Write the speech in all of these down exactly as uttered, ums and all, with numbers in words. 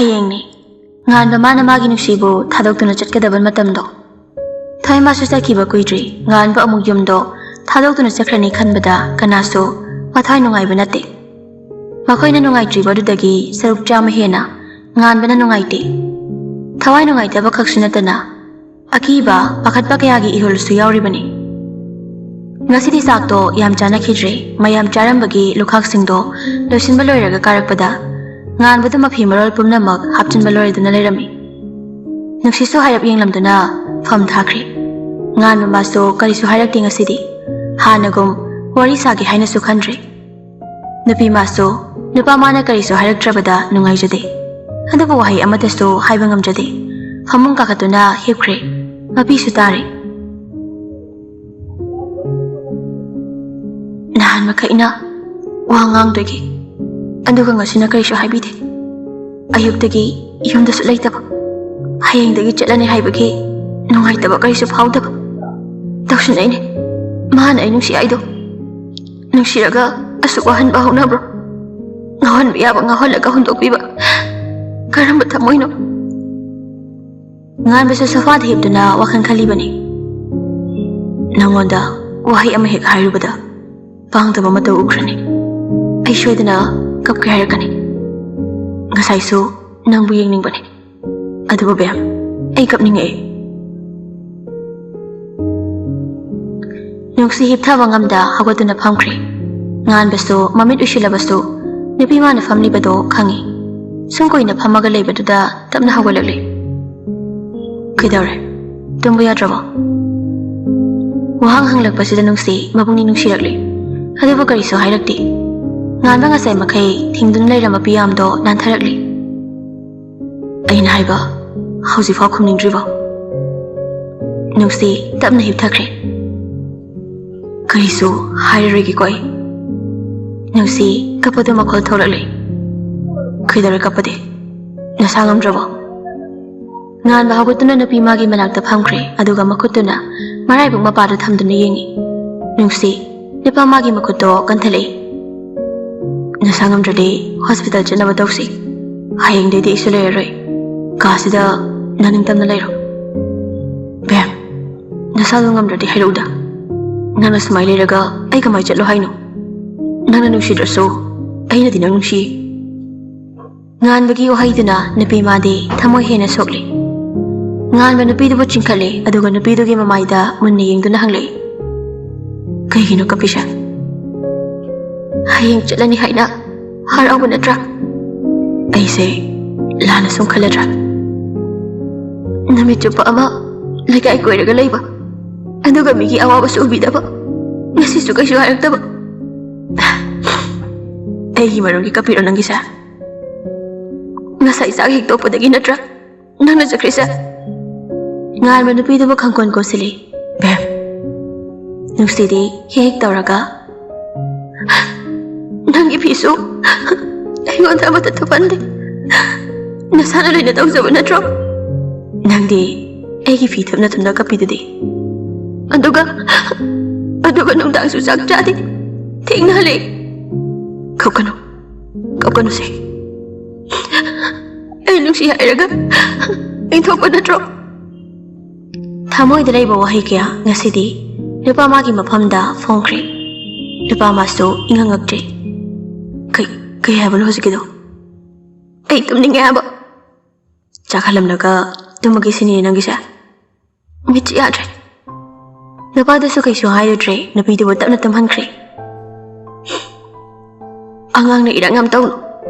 ꯍꯌꯦꯡꯅꯤ꯫ ꯉꯥꯟꯕ ꯃꯥꯅ ꯃꯥꯒꯤ ꯅꯨꯡꯁꯤꯕꯨ ꯊꯥꯗꯣꯛꯇꯨꯅ ꯆꯠꯀꯗꯕ ꯃꯇꯝꯗꯣ꯫ ꯊꯣꯏꯃꯥꯁꯨ ꯆꯠꯈꯤꯕ ꯀꯨꯏꯗ꯭ꯔꯤ꯫ ꯉꯥꯟꯕ ꯑꯃꯨꯛ ꯌꯨꯝꯗꯣ ꯊꯥꯗꯣꯛꯇꯨꯅ ꯆꯠꯈ꯭ꯔꯅꯤ ꯈꯟꯕꯗ ꯀꯅꯥꯁꯨ ꯋꯥꯊꯥꯏ ꯅꯨꯡꯉꯥꯏꯕ ꯅꯠꯇꯦ꯫ ꯃꯈꯣꯏꯅ ꯅꯨꯡꯉꯥꯏꯇ꯭ꯔꯤꯕ ꯑꯗꯨꯗꯒꯤ ꯁꯔꯨꯛ ꯆꯥꯝꯃ ꯍꯦꯟꯅ ꯉꯥꯟꯕꯅ ꯅꯨꯡꯉꯥꯏꯇꯦ꯫ ꯊꯋꯥꯏ ꯅꯨꯡꯉꯥꯏꯇꯕ ꯈꯛꯁꯨ ꯅꯠꯇꯅ ꯑꯀꯤꯕ, ꯄꯥꯈꯠꯄ ꯀꯌꯥꯒꯤ ꯏꯍꯨꯜꯁꯨ ꯌꯥꯎꯔꯤꯕꯅꯤ꯫ ꯉꯁꯤꯗꯤ ꯆꯥꯛꯇꯣ ꯌꯥꯝ ꯆꯥꯅꯈꯤꯗ꯭ꯔꯦ꯫ ꯃꯌꯥꯝ ꯆꯥꯔꯝꯕꯒꯤ ꯂꯨꯈꯥꯛꯁꯤꯡꯗꯣ ꯂꯣꯏꯁꯤꯟꯕ ꯂꯣꯏꯔꯒ ꯀꯥꯔꯛꯄꯗ ꯉꯥꯟꯕꯗꯨ ꯃꯐꯤ ꯃꯔꯣꯜ ꯄꯨꯝꯅꯃꯛ ꯍꯥꯞꯆꯤꯟꯕ ꯂꯣꯏꯔꯗꯨꯅ ꯂꯩꯔꯝꯃꯤ꯫ ꯅꯨꯡꯁꯤꯠꯁꯨ ꯍꯥꯏꯔꯞ ꯌꯦꯡꯂꯝꯗꯨꯅ ꯐꯝ ꯊꯥꯈ꯭ꯔꯦ꯫ ꯉꯥꯟꯕ ꯃꯥꯁꯨ ꯀꯔꯤꯁꯨ ꯍꯥꯏꯔꯛꯇꯦ ꯉꯁꯤꯗꯤ꯫ ꯍꯥꯟꯅꯒꯨꯝ ꯋꯥꯔꯤ ꯁꯥꯒꯦ ꯍꯥꯏꯅꯁꯨ ꯈꯟꯗ꯭ꯔꯦ꯫ ꯅꯨꯄꯤ ꯃꯥꯁꯨ ꯅꯨꯄꯥ ꯃꯥꯅ ꯀꯔꯤꯁꯨ ꯍꯥꯏꯔꯛꯇ꯭ꯔꯕꯗ ꯅꯨꯡꯉꯥꯏꯖꯗꯦ꯫ ꯑꯗꯨꯕꯨ ꯋꯥꯍꯩ ꯑꯃꯠꯇꯁꯨ ꯍꯥꯏꯕ ꯉꯝꯖꯗꯦ꯫ ꯐꯃꯨꯡ ꯀꯥꯈꯠꯇꯨꯅ ꯍꯤꯞꯈ꯭ꯔꯦ꯫ ꯃꯄꯤꯁꯨ ꯇꯥꯔꯦ꯫ ꯅꯍꯥꯟ ꯃꯈꯩꯅ ꯋꯥ ꯉꯥꯡꯗꯣꯏꯒꯤ, ꯑꯗꯨꯒ ꯉꯁꯤꯅ ꯀꯔꯤꯁꯨ ꯍꯥꯏꯕꯤꯗꯦ꯫ ꯑꯌꯨꯛꯇꯒꯤ ꯌꯨꯝꯗꯁꯨ ꯂꯩꯇꯕ, ꯍꯌꯦꯡꯗꯒꯤ ꯆꯠꯂꯅꯤ ꯍꯥꯏꯕꯒꯤ ꯅꯨꯡꯉꯥꯏꯇꯕ ꯀꯔꯤꯁꯨ ꯐꯥꯎꯗꯕ꯫ ꯇꯧꯁꯤꯟꯅꯩꯅꯦ ꯃꯥꯅ ꯑꯩ ꯅꯨꯡꯁꯤ ꯍꯥꯏꯗꯣ꯫ ꯅꯨꯡꯁꯤꯔꯒ ꯑꯁꯨꯛ ꯋꯥꯍꯟꯕ ꯍꯧꯅꯕ꯭ꯔꯣ? ꯉꯥꯎꯍꯟꯕ ꯌꯥꯕ ꯉꯥꯎꯍꯜꯂꯒ ꯍꯨꯟꯗꯣꯛꯄꯤꯕ ꯀꯔꯝꯕ ꯊꯃꯣꯏꯅꯣ? ꯉꯥꯟꯕꯁꯨ ꯁꯣꯐꯥꯗ ꯍꯤꯞꯇꯨꯅ ꯋꯥꯈꯜ ꯈꯜꯂꯤꯕꯅꯤ꯫ ꯅꯪꯉꯣꯟꯗ ꯋꯥꯍꯩ ꯑꯃ ꯍꯦꯛ ꯍꯥꯏꯔꯨꯕꯗ ꯄꯥꯡꯗꯕ ꯃꯇꯧ ꯎꯈ꯭ꯔꯅꯤ꯫ ꯑꯩ ꯁꯣꯏꯗꯅ ꯀꯞꯀꯦ ꯍꯥꯏꯔꯛꯀꯅꯤ꯫ ꯉꯁꯥꯏꯁꯨ ꯅꯪꯕꯨ ꯌꯦꯡꯅꯤꯡꯕꯅꯤ, ꯑꯗꯨꯕꯨ ꯕꯦꯝ, ꯑꯩ ꯀꯞꯅꯤꯡꯉꯛꯑꯦ꯫ ꯅꯨꯡꯁꯤ ꯍꯤꯞꯊꯕ ꯉꯝꯗ ꯍꯧꯒꯠꯇꯨꯅ ꯐꯝꯈ꯭ꯔꯦ꯫ ꯉꯥꯟꯕꯁꯨ ꯃꯃꯤꯠ ꯎꯏꯁꯤꯜꯂꯕꯁꯨ ꯅꯨꯄꯤ ꯃꯥꯅ ꯐꯝꯂꯤꯕꯗꯣ ꯈꯪꯏ꯫ ꯁꯨꯝ ꯀꯨꯏꯅ ꯐꯝꯃꯒ ꯂꯩꯕꯗꯨꯗ ꯇꯞꯅ ꯍꯧꯒꯠꯂꯛꯂꯦ꯫ "ꯀꯩꯗꯧꯔꯦ? ꯇꯨꯝꯕ ꯌꯥꯗ꯭ꯔꯕꯣ?" ꯋꯥꯍꯪ ꯍꯪꯂꯛꯄꯁꯤꯗ ꯅꯨꯡꯁꯤ ꯃꯕꯨꯛꯅꯤꯡ ꯅꯨꯡꯁꯤꯔꯛꯂꯦ꯫ ꯑꯗꯨꯕꯨ ꯀꯔꯤꯁꯨ ꯍꯥꯏꯔꯛꯇꯦ꯫ ꯉꯥꯟꯕ ꯉꯁꯥꯏ ꯃꯈꯩ ꯊꯤꯡꯗꯨꯅ ꯂꯩꯔꯝꯕ ꯄꯤꯌꯥꯝꯗꯣ ꯅꯥꯟꯊꯔꯛꯂꯦ꯫ "ꯑꯩꯅ ꯍꯥꯏꯕ ꯍꯧꯖꯤꯛꯐꯥꯎ ꯈꯨꯝꯅꯤꯡꯗ꯭ꯔꯤꯕꯣ?" ꯅꯨꯡꯁꯤ ꯇꯞꯅ ꯍꯤꯞꯊꯈ꯭ꯔꯦ꯫ "ꯀꯔꯤꯁꯨ ꯍꯥꯏꯔꯔꯣꯏꯒꯦꯀꯣ ꯑꯩ꯫" ꯅꯨꯡꯁꯤ ꯀꯞꯄꯗꯨ ꯃꯈꯣꯜ ꯊꯣꯛꯂꯛꯂꯦ꯫ "ꯀꯩꯗꯧꯔꯦ ꯀꯞꯄꯗꯤ? ꯅꯁꯥ ꯉꯝꯗ꯭ꯔꯕꯣ?" ꯉꯥꯟꯕ ꯍꯧꯒꯠꯇꯨꯅ ꯅꯨꯄꯤ ꯃꯥꯒꯤ ꯃꯅꯥꯛꯇ ꯐꯝꯈ꯭ꯔꯦ, ꯑꯗꯨꯒ ꯃꯈꯨꯠꯇꯨꯅ ꯃꯔꯥꯏꯕꯛ ꯃꯄꯥꯗ ꯊꯝꯗꯨꯅ ꯌꯦꯡꯏ꯫ ꯅꯨꯡꯁꯤ, ꯅꯨꯄꯥ ꯃꯥꯒꯤ ꯃꯈꯨꯠꯇꯣ ꯀꯟꯊꯠꯂꯛꯏ꯫ "ꯅꯁꯥ ꯉꯝꯗ꯭ꯔꯗꯤ ꯍꯣꯁꯄꯤꯇꯥꯜ ꯆꯠꯅꯕ ꯇꯧꯁꯤ꯫ ꯍꯌꯦꯡꯗꯩꯗꯤ ꯑꯩꯁꯨ ꯂꯩꯔꯔꯣꯏ꯫ ꯀꯥꯁꯤꯗ ꯅꯪ ꯅꯤꯡꯇꯝꯅ ꯂꯩꯔꯣ꯫ ꯕꯦꯝ, ꯅꯁꯥꯗꯣ ꯉꯝꯗ꯭ꯔꯗꯤ ꯍꯥꯏꯔꯛꯎꯗ꯫ ꯅꯪꯅ ꯁꯨꯃꯥꯏ ꯂꯩꯔꯒ ꯑꯩ ꯀꯃꯥꯏ ꯆꯠꯂꯣ ꯍꯥꯏꯅꯣ? ꯅꯪꯅ ꯅꯨꯡꯁꯤꯗ꯭ꯔꯁꯨ ꯑꯩꯅꯗꯤ ꯅꯪ ꯅꯨꯡꯁꯤꯌꯦ꯫ ꯉꯥꯟꯕꯒꯤ ꯋꯥꯍꯩꯗꯨꯅ ꯅꯨꯄꯤ ꯃꯥꯗꯤ ꯊꯃꯣꯏ ꯍꯦꯟꯅ ꯁꯣꯛꯂꯦ꯫ ꯉꯥꯟꯕ ꯅꯨꯄꯤꯗꯨꯕꯨ ꯆꯤꯡꯈꯠꯂꯦ, ꯑꯗꯨꯒ ꯅꯨꯄꯤꯗꯨꯒꯤ ꯃꯃꯥꯏꯗ ꯃꯨꯟꯅ ꯌꯦꯡꯗꯨꯅ ꯍꯪꯂꯛꯏ, "ꯀꯩꯒꯤꯅꯣ ꯀꯞꯄꯤꯁꯦ? ꯍꯌꯦꯡ ꯆꯠꯂꯅꯤ ꯍꯥꯏꯅ ꯍꯔꯥꯎꯕ ꯅꯠꯇ꯭ꯔꯥ? ꯑꯩꯁꯦ ꯂꯥꯟꯅ ꯁꯨꯝ ꯈꯜꯂꯗ꯭ꯔꯥ? ꯅꯨꯃꯤꯠ ꯆꯨꯞꯄ ꯑꯃ ꯂꯩꯀꯥꯏ ꯀꯣꯏꯔꯒ ꯂꯩꯕ, ꯑꯗꯨꯒ ꯃꯤꯒꯤ ꯑꯋꯥꯕꯁꯨ ꯎꯕꯤꯗꯕ, ꯉꯁꯤꯁꯨ ꯀꯩꯁꯨ ꯍꯥꯏꯔꯛꯇꯕ꯫ ꯑꯩꯒꯤ ꯃꯔꯝꯒꯤ ꯀꯞꯄꯤꯔꯣ ꯅꯪꯒꯤꯁꯦ? ꯉꯁꯥꯏ ꯆꯥꯛ ꯍꯦꯛ ꯇꯣꯛꯄꯗꯒꯤ ꯅꯠꯇ꯭ꯔꯥ ꯅꯪꯅ ꯆꯠꯈ꯭ꯔꯤꯁꯦ?" ꯉꯥꯟꯕ ꯅꯨꯄꯤꯗꯨꯕꯨ ꯈꯪꯀꯣꯟ ꯀꯣꯟꯁꯤꯜꯂꯤ꯫ "ꯕꯦꯝ," ꯅꯨꯡꯁꯤꯗꯤ ꯍꯦꯛ ꯍꯦꯛ ꯇꯧꯔꯒ, "ꯅꯪꯒꯤ ꯐꯤꯁꯨ ꯑꯩꯉꯣꯟꯗ ꯑꯃꯠꯇ ꯊꯨꯞꯍꯟꯗꯦ꯫ ꯅꯁꯥꯅ ꯂꯣꯏꯅ ꯇꯧꯖꯕ ꯅꯠꯇ꯭ꯔꯣ? ꯅꯪꯗꯤ ꯑꯩꯒꯤ ꯐꯤ ꯊꯨꯞꯅ ꯊꯨꯞꯅ ꯀꯞꯄꯤꯗꯨꯗꯤ꯫ ꯑꯗꯨꯒ, ꯑꯗꯨꯒ ꯅꯨꯡꯗꯥꯡꯁꯨ ꯆꯥꯛ ꯆꯥꯗꯦ꯫ ꯊꯦꯡꯅ ꯍꯜꯂꯛꯏ꯫ ꯀꯞꯀꯅꯨ, ꯀꯞꯀꯅꯨꯁꯦ꯫ ꯑꯩ ꯅꯨꯡꯁꯤ ꯍꯥꯏꯔꯒ ꯏꯟꯊꯣꯛꯄ ꯅꯠꯇ꯭ꯔꯣ?" ꯊꯃꯣꯏꯗ ꯂꯩꯕ ꯋꯥꯍꯩ ꯀꯌꯥ ꯉꯁꯤꯗꯤ ꯅꯨꯄꯥ ꯃꯥꯒꯤ ꯃꯐꯝꯗ ꯐꯣꯡꯈ꯭ꯔꯦ꯫ ꯅꯨꯄꯥ ꯃꯥꯁꯨ ꯏꯉꯛ ꯉꯛꯇ꯭ꯔꯦ꯫ "ꯀꯩ, ꯀꯩ ꯍꯥꯏꯕꯅꯣ ꯍꯧꯖꯤꯛꯀꯤꯗꯣ? ꯑꯩ ꯇꯨꯝꯅꯤꯡꯉꯦ ꯍꯥꯏꯕ꯫ ꯆꯥꯛ ꯍꯜꯂꯝꯂꯒ ꯇꯨꯝꯃꯒꯦ ꯁꯤꯅꯦ ꯅꯪꯒꯤꯁꯦ? ꯃꯤꯠꯁꯦ ꯌꯥꯗ꯭ꯔꯦ꯫" ꯅꯨꯄꯥꯗꯨꯁꯨ ꯀꯩꯁꯨ ꯍꯥꯏꯔꯨꯗ꯭ꯔꯦ, ꯅꯨꯄꯤꯗꯨꯕꯨ ꯇꯞꯅ ꯇꯨꯝꯍꯟꯈ꯭ꯔꯦ꯫ "ꯑꯉꯥꯡꯅ ꯏꯔꯥꯡ ꯌꯥꯝ ꯇꯧꯅꯨ,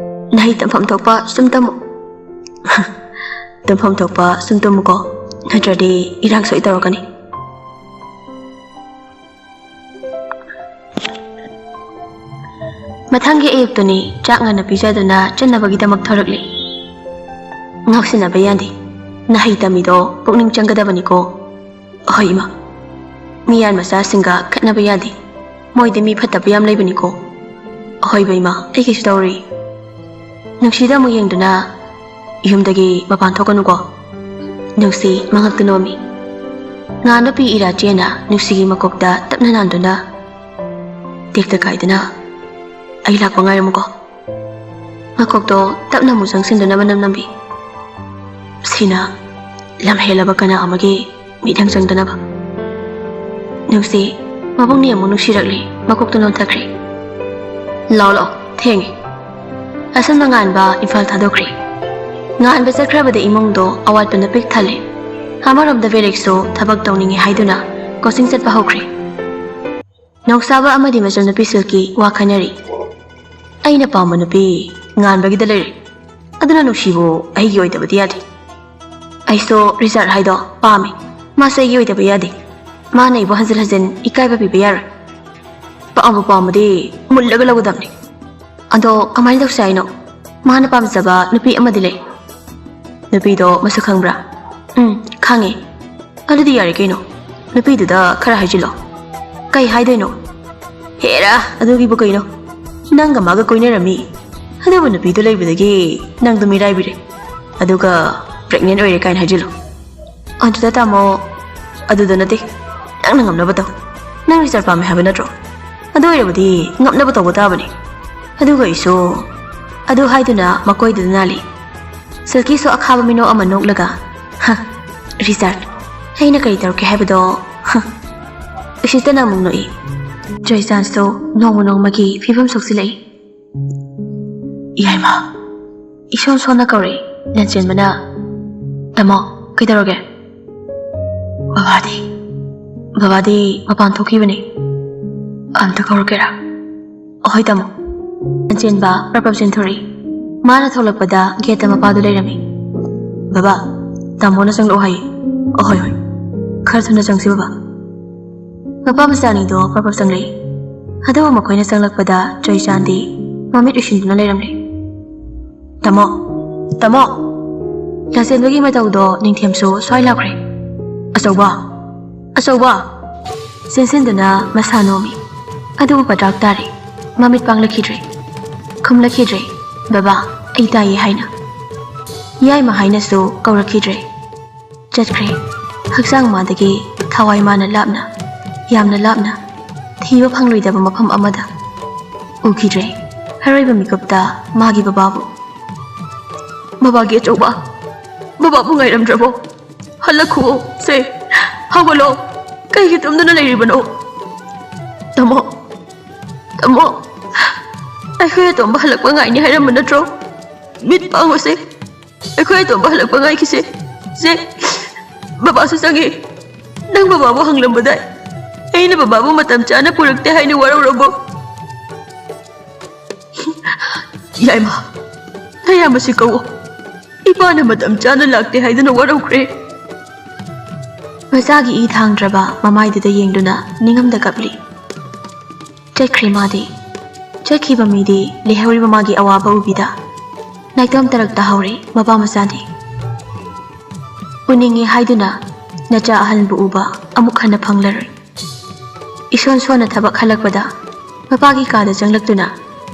ꯅꯍꯩ ꯇꯝꯐꯝ ꯊꯣꯛꯄ ꯁꯨꯝ ꯇꯝꯃꯨ꯫" "ꯇꯨꯝꯐꯝ ꯊꯣꯛꯄ ꯁꯨꯝ ꯇꯨꯝꯃꯨꯀꯣ, ꯅꯠꯇ꯭ꯔꯗꯤ ꯏꯔꯥꯡ ꯁꯣꯏ ꯇꯧꯔꯛꯀꯅꯤ꯫" ꯃꯊꯪꯒꯤ ꯑꯌꯨꯛꯇꯨꯅꯤ ꯆꯥꯛ ꯉꯟꯅ ꯄꯤꯖꯗꯨꯅ ꯆꯠꯅꯕꯒꯤꯗꯃꯛ ꯊꯧꯔꯛꯂꯤ꯫ "ꯉꯥꯎꯁꯤꯟꯅꯕ ꯌꯥꯗꯦ꯫ ꯅꯍꯩ ꯇꯝꯃꯤꯗꯣ ꯄꯨꯛꯅꯤꯡ ꯆꯪꯒꯗꯕꯅꯤꯀꯣ꯫" "ꯍꯣꯏ ꯏꯃꯥ, ꯃꯤꯌꯥꯟ ꯃꯆꯥꯁꯤꯡꯒ ꯈꯠꯅꯕ ꯌꯥꯗꯦ꯫ ꯃꯣꯏꯗꯤ ꯃꯤ ꯐꯠꯇꯕ ꯌꯥꯝ ꯂꯩꯕꯅꯤꯀꯣ꯫" "ꯍꯣꯏꯕ ꯏꯃꯥ, ꯑꯩ ꯀꯩꯁꯨ ꯇꯧꯔꯣꯏ꯫" ꯅꯨꯡꯁꯤꯗ ꯑꯃꯨꯛ ꯌꯦꯡꯗꯨꯅ, "ꯌꯨꯝꯗꯒꯤ ꯃꯄꯥꯟ ꯊꯣꯛꯀꯅꯨꯀꯣ꯫" ꯅꯨꯡꯁꯤ ꯃꯉꯛꯇ ꯅꯣꯝꯃꯤ꯫ ꯉꯥꯟꯕ ꯄꯤ ꯏꯔꯥ ꯆꯦꯅ ꯅꯨꯡꯁꯤꯒꯤ ꯃꯀꯣꯛꯇ ꯇꯞꯅ ꯅꯥꯟꯗꯨꯅ, ꯇꯦꯛꯇ ꯀꯥꯏꯗꯅ, "ꯑꯩ ꯂꯥꯛꯄ ꯉꯥꯏꯔꯝꯃꯨꯀꯣ꯫" ꯃꯀꯣꯛꯇꯣ ꯇꯞꯅ ꯑꯃꯨꯛ ꯆꯪꯁꯤꯟꯗꯨꯅ ꯃꯅꯝ ꯅꯝꯕꯤ꯫ ꯁꯤꯅ ꯂꯝ ꯍꯦꯜꯂꯕ ꯀꯅꯥ ꯑꯃꯒꯤ ꯃꯤꯠꯌꯦꯡ ꯆꯪꯗꯅꯕ꯫ ꯅꯨꯡꯁꯤ, ꯃꯕꯨꯡꯅꯤ ꯑꯃꯨꯛ ꯅꯨꯡꯁꯤꯔꯛꯂꯤ, ꯃꯀꯣꯛꯇꯣ ꯅꯣꯟꯊꯈ꯭ꯔꯦ꯫ "ꯂꯥꯛꯑꯣ, ꯂꯥꯛꯑꯣ, ꯊꯦꯡꯉꯦ꯫" ꯑꯁꯨꯝꯅ ꯉꯥꯟꯕ ꯏꯝꯐꯥꯜ ꯊꯥꯗꯣꯛꯈ꯭ꯔꯦ꯫ ꯉꯥꯟꯕ ꯆꯠꯈ꯭ꯔꯕꯗ ꯏꯃꯨꯡꯗꯣ ꯑꯋꯥꯠꯄꯅ ꯄꯤꯛ ꯊꯜꯂꯦ꯫ ꯑꯃꯔꯣꯝꯗ ꯕꯦꯔꯦꯛꯁꯨ ꯊꯕꯛ ꯇꯧꯅꯤꯡꯉꯦ ꯍꯥꯏꯗꯨꯅ ꯀꯣꯆꯤꯡ ꯆꯠꯄ ꯍꯧꯈ꯭ꯔꯦ꯫ ꯅꯥꯎꯁꯥꯕ ꯑꯃꯗꯤ ꯃꯆꯟꯅꯨꯄꯤ ꯁꯤꯜꯀꯤ ꯋꯥ ꯈꯟꯅꯔꯤ꯫ "ꯑꯩꯅ ꯄꯥꯝꯕ ꯅꯨꯄꯤ ꯉꯥꯟꯕꯒꯤꯗ ꯂꯩꯔꯦ꯫ ꯑꯗꯨꯅ ꯅꯨꯡꯁꯤꯕꯨ ꯑꯩꯒꯤ ꯑꯣꯏꯗꯕꯗꯤ ꯌꯥꯗꯦ꯫ ꯑꯩꯁꯨ ꯔꯤꯆꯥꯔꯗ ꯍꯥꯏꯗꯣ ꯄꯥꯝꯃꯤ꯫ ꯃꯥꯁꯨ ꯑꯩꯒꯤ ꯑꯣꯏꯗꯕ ꯌꯥꯗꯦ꯫ ꯃꯥꯅ ꯑꯩꯕꯨ ꯍꯟꯖꯤꯟ ꯍꯟꯖꯤꯟ ꯏꯀꯥꯏꯕ ꯄꯤꯕ ꯌꯥꯔꯣꯏ꯫ ꯄꯥꯝꯕꯨ ꯄꯥꯝꯃꯗꯤ ꯃꯨꯜꯂꯒ ꯂꯧꯒꯗꯕꯅꯤ꯫ ꯑꯗꯣ ꯀꯃꯥꯏꯅ ꯇꯧꯁꯦ ꯍꯥꯏꯅꯣ? ꯃꯥꯅ ꯄꯥꯝꯖꯕ ꯅꯨꯄꯤ ꯑꯃꯗꯤ ꯂꯩ꯫" "ꯅꯨꯄꯤꯗꯣ ꯃꯁꯛ ꯈꯪꯕ꯭ꯔꯥ?" "ꯎꯝ, ꯈꯪꯉꯦ꯫" "ꯑꯗꯨꯗꯤ ꯌꯥꯔꯦ ꯀꯩꯅꯣ, ꯅꯨꯄꯤꯗꯨꯗ ꯈꯔ ꯍꯥꯏꯖꯤꯜꯂꯣ꯫" "ꯀꯩ ꯍꯥꯏꯗꯣꯏꯅꯣ?" "ꯍꯦꯔꯥ, ꯑꯗꯨꯒꯤꯕꯨ ꯀꯩꯅꯣ? ꯅꯪꯒ ꯃꯥꯒ ꯀꯣꯏꯅꯔꯝꯃꯤ, ꯑꯗꯨꯕꯨ ꯅꯨꯄꯤꯗꯨ ꯂꯩꯕꯗꯒꯤ ꯅꯪꯗꯣ ꯃꯤꯔꯥꯏꯕꯤꯔꯦ, ꯑꯗꯨꯒ ꯄ꯭ꯔꯦꯒꯅꯦꯟ ꯑꯣꯏꯔꯦ ꯀꯥꯏꯅ ꯍꯥꯏꯖꯤꯜꯂꯣ꯫" "ꯑꯗꯨꯗ ꯇꯥꯃꯣ, ꯑꯗꯨꯗ ꯅꯠꯇꯦ, ꯅꯪꯅ ꯉꯝꯅꯕ ꯇꯧ꯫ ꯅꯪ ꯔꯤꯆꯥꯔꯗ ꯄꯥꯝꯃꯦ ꯍꯥꯏꯕ ꯅꯠꯇ꯭ꯔꯣ? ꯑꯗꯨ ꯑꯣꯏꯔꯕꯗꯤ ꯉꯝꯅꯕ ꯇꯧꯕ ꯇꯥꯕꯅꯤ꯫" ꯑꯗꯨꯒ ꯑꯩꯁꯨ ꯑꯗꯨ ꯍꯥꯏꯗꯨꯅ ꯃꯀꯣꯏꯗꯨꯗ ꯅꯥꯜꯂꯤ꯫ ꯁꯤꯜꯀꯤꯁꯨ ꯑꯈꯥꯕ ꯃꯤꯅꯣꯛ ꯑꯃ ꯅꯣꯛꯂꯒ, "ꯍ, ꯔꯤꯆꯥꯔꯗ, ꯑꯩꯅ ꯀꯔꯤ ꯇꯧꯔꯛꯀꯦ ꯍꯥꯏꯕꯗꯣ, ꯍ꯫" ꯎꯁꯤꯠꯇꯅ ꯑꯃꯨꯛ ꯅꯣꯛꯏ꯫ ꯖꯣꯏꯆꯥꯟꯁꯨ ꯅꯣꯡꯃ ꯅꯣꯡꯃꯒꯤ ꯐꯤꯕꯝ ꯁꯣꯛꯆꯤꯜꯂꯛꯏ꯫ "ꯏꯌꯥꯏꯃ!" ꯏꯁꯣꯟ ꯁꯣꯟꯅ ꯀꯧꯔꯛꯏ ꯂꯟꯆꯦꯟꯕꯅ꯫ "ꯇꯥꯃꯣ, ꯀꯩꯗꯧꯔꯒꯦ?" "ꯕꯕꯥꯗꯤ, ꯕꯕꯥꯗꯤ ꯃꯄꯥꯟ ꯊꯣꯛꯈꯤꯕꯅꯤ꯫ ꯑꯝꯇ ꯀꯧꯔꯛꯀꯦꯔꯥ?" "ꯑꯍꯣꯏ ꯇꯥꯃꯣ꯫" ꯂꯟꯆꯦꯟꯕ ꯄ꯭ꯔꯞ ꯄ꯭ꯔꯞ ꯆꯦꯟꯊꯣꯔꯛꯏ꯫ ꯃꯥꯅ ꯊꯣꯛꯂꯛꯄꯗ ꯒꯦꯠꯇ ꯃꯄꯥꯗꯨ ꯂꯩꯔꯝꯃꯤ꯫ "ꯕꯕꯥ, ꯇꯥꯃꯣꯅ ꯆꯪꯂꯛꯑꯣ ꯍꯥꯏꯌꯦ꯫" "ꯑꯍꯣꯏ, ꯍꯣꯏ꯫ ꯈꯔ ꯊꯨꯅ ꯆꯪꯁꯤ ꯕꯕꯥ꯫" ꯃꯄꯥ ꯃꯆꯥ ꯑꯅꯤꯗꯣ ꯄ꯭ꯔꯞ ꯄ꯭ꯔꯞ ꯆꯪꯂꯛꯏ꯫ ꯑꯗꯨꯕꯨ ꯃꯈꯣꯏꯅ ꯆꯪꯂꯛꯄꯗ ꯖꯣꯏꯆꯥꯟꯗꯤ ꯃꯃꯤꯠ ꯎꯏꯁꯤꯟꯗꯨꯅ ꯂꯩꯔꯝꯂꯦ꯫ "ꯇꯥꯃꯣ, ꯇꯥꯃꯣ!" ꯂꯟꯆꯦꯟꯕꯒꯤ ꯃꯇꯧꯗꯣ ꯅꯤꯡꯊꯦꯝꯁꯨ ꯁ꯭ꯋꯥꯏ ꯂꯥꯎꯈ꯭ꯔꯦ꯫ "ꯑꯆꯧꯕ! ꯑꯆꯧꯕ!" ꯆꯦꯟꯁꯤꯟꯗꯨꯅ ꯃꯁꯥ ꯅꯣꯝꯃꯤ꯫ ꯑꯗꯨꯕꯨ ꯄꯗ꯭ꯔꯥꯛ ꯇꯥꯔꯦ꯫ ꯃꯃꯤꯠ ꯄꯥꯡꯂꯛꯈꯤꯗ꯭ꯔꯦ꯫ ꯈꯨꯝꯂꯛꯈꯤꯗ꯭ꯔꯦ, "ꯕꯕꯥ, ꯑꯩ ꯇꯥꯏꯌꯦ" ꯍꯥꯏꯅ꯫ ꯌꯥꯏꯃ ꯍꯥꯏꯅꯁꯨ ꯀꯧꯔꯛꯈꯤꯗ꯭ꯔꯦ꯫ ꯆꯠꯈ꯭ꯔꯦ꯫ ꯍꯛꯆꯥꯡ ꯃꯥꯗꯒꯤ ꯊꯋꯥꯏ ꯃꯥꯅ ꯂꯥꯞꯅ, ꯌꯥꯝꯅ ꯂꯥꯞꯅ, ꯊꯤꯕ ꯐꯪꯂꯣꯏꯗꯕ ꯃꯐꯝ ꯑꯃꯗ ꯎꯈꯤꯗ꯭ꯔꯦ꯫ ꯑꯔꯣꯏꯕ ꯃꯤꯀꯨꯞꯇ ꯃꯥꯒꯤ ꯕꯕꯥꯕꯨ, "ꯕꯕꯥꯒꯤ ꯑꯆꯧꯕ, ꯕꯕꯥꯕꯨ ꯉꯥꯏꯔꯝꯗ꯭ꯔꯕꯣ? ꯍꯜꯂꯛꯈꯨꯑꯣ, ꯁꯦ, ꯍꯧꯒꯠꯂꯣ꯫ ꯀꯩꯒꯤ ꯇꯨꯝꯗꯨꯅ ꯂꯩꯔꯤꯕꯅꯣ? ꯇꯥꯃꯣ, ꯇꯥꯃꯣ, ꯑꯩꯈꯣꯏ ꯑꯇꯣꯝꯕ ꯍꯜꯂꯛꯄ ꯉꯥꯏꯅꯤ ꯍꯥꯏꯔꯝꯕ ꯅꯠꯇ꯭ꯔꯣ? ꯃꯤꯠ ꯄꯥꯡꯉꯨꯁꯦ꯫ ꯑꯩꯈꯣꯏ ꯑꯇꯣꯝꯕ ꯍꯜꯂꯛꯄ ꯉꯥꯏꯈꯤꯁꯦ꯫ ꯁꯦ, ꯕꯕꯥꯁꯨ ꯆꯪꯉꯤ꯫ ꯅꯪ ꯕꯕꯥꯕꯨ ꯍꯪꯂꯝꯕꯗꯥꯏ? ꯑꯩꯅ ꯕꯕꯥꯕꯨ ꯃꯇꯝ ꯆꯥꯅ ꯄꯨꯔꯛꯇꯦ ꯍꯥꯏꯅ ꯋꯥꯔꯧꯔꯕꯣ?" "ꯌꯥꯏꯃ, ꯅꯌꯥꯝꯕꯁꯤ ꯀꯧꯋꯣ꯫ ꯏꯄꯥꯅ ꯃꯇꯝ ꯆꯥꯅ ꯂꯥꯛꯇꯦ ꯍꯥꯏꯗꯨꯅ ꯋꯥꯔꯧꯈ꯭ꯔꯦ꯫" ꯃꯆꯥꯒꯤ ꯏ ꯊꯥꯡꯗ꯭ꯔꯕ ꯃꯃꯥꯏꯗꯨꯗ ꯌꯦꯡꯗꯨꯅ ꯅꯤꯡꯉꯝꯗ ꯀꯞꯂꯤ꯫ ꯆꯠꯈ꯭ꯔꯦ ꯃꯥꯗꯤ꯫ ꯆꯠꯈꯤꯕ ꯃꯤꯗꯤ ꯂꯩꯍꯧꯔꯤꯕ ꯃꯥꯒꯤ ꯑꯋꯥꯕ ꯎꯕꯤꯗ ꯅꯥꯏꯇꯣꯝ ꯇꯔꯛ ꯇꯥꯍꯧꯔꯦ ꯃꯄꯥ ꯃꯆꯥꯗꯤ꯫ ꯎꯅꯤꯡꯉꯦ ꯍꯥꯏꯗꯨꯅ ꯅꯆꯥ ꯑꯍꯟꯕꯨ ꯎꯕ ꯑꯃꯨꯛ ꯍꯟꯅ ꯐꯪꯂꯔꯣꯏ꯫ ꯏꯁꯣꯟ ꯁꯣꯟꯅ ꯊꯕꯛ ꯍꯜꯂꯛꯄꯗ ꯃꯄꯥꯒꯤ ꯀꯥꯗ ꯆꯪꯂꯛꯇꯨꯅ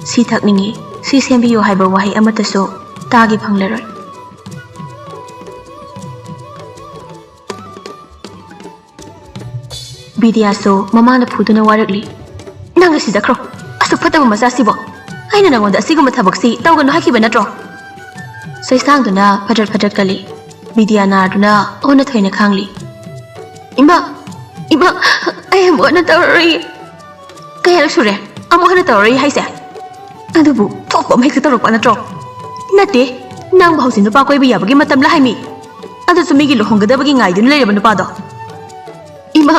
"ꯁꯤ ꯊꯛꯅꯤꯡꯉꯤ, ꯁꯤ ꯁꯦꯝꯕꯤꯌꯨ" ꯍꯥꯏꯕ ꯋꯥꯍꯩ ꯑꯃꯠꯇꯁꯨ ꯇꯥꯒꯦ ꯐꯪꯂꯔꯣꯏ꯫ ꯕꯤꯗ꯭ꯌꯥꯁꯨ ꯃꯃꯥꯅ ꯐꯨꯗꯨꯅ ꯋꯥꯔꯛꯂꯤ꯫ "ꯅꯪ ꯑꯁꯤ ꯆꯠꯈ꯭ꯔꯣ, ꯑꯁꯨꯛ ꯐꯠꯇꯕ ꯃꯆꯥꯁꯤꯕꯣ! ꯑꯩꯅ ꯅꯉꯣꯟꯗ ꯑꯁꯤꯒꯨꯝꯕ ꯊꯕꯛꯁꯤ ꯇꯧꯒꯅꯨ ꯍꯥꯏꯈꯤꯕ ꯅꯠꯇ꯭ꯔꯣ?" ꯁꯩꯁꯥꯡꯗꯨꯅ ꯐꯗ꯭ꯔꯠ ꯐꯗ꯭ꯔꯠ ꯀꯜꯂꯤ꯫ ꯕꯤꯗ꯭ꯌꯥ ꯅꯥꯔꯗꯨꯅ ꯑꯣꯟꯅ ꯊꯣꯏꯅ ꯈꯥꯡꯂꯤ꯫ "ꯏꯃꯥ, ꯏꯃꯥ, ꯑꯩ ꯑꯃꯨꯛ ꯍꯟꯅ ꯇꯧꯔꯔꯣꯏꯌꯦ꯫" "ꯀꯌꯥꯔꯛ ꯁꯨꯔꯦ ꯑꯃꯨꯛ ꯍꯟꯅ ꯇꯧꯔꯔꯣꯏ ꯍꯥꯏꯁꯦ?" "ꯑꯗꯨꯕꯨ ꯊꯣꯛꯄ ꯑꯃ ꯍꯦꯛꯇ ꯇꯧꯔꯛꯄ ꯅꯠꯇ꯭ꯔꯣ?" "ꯅꯠꯇꯦ, ꯅꯪꯕꯨ ꯍꯧꯖꯤꯛ ꯅꯨꯄꯥ ꯀꯣꯏꯕ ꯌꯥꯕꯒꯤ ꯃꯇꯝꯂ ꯍꯥꯏꯃꯤ? ꯑꯗꯨꯁꯨ ꯃꯤꯒꯤ ꯂꯨꯍꯣꯡꯒꯗꯕꯒꯤ ꯉꯥꯏꯗꯨꯅ ꯂꯩꯔꯕ ꯅꯨꯄꯥꯗꯣ?" "ꯏꯃꯥ,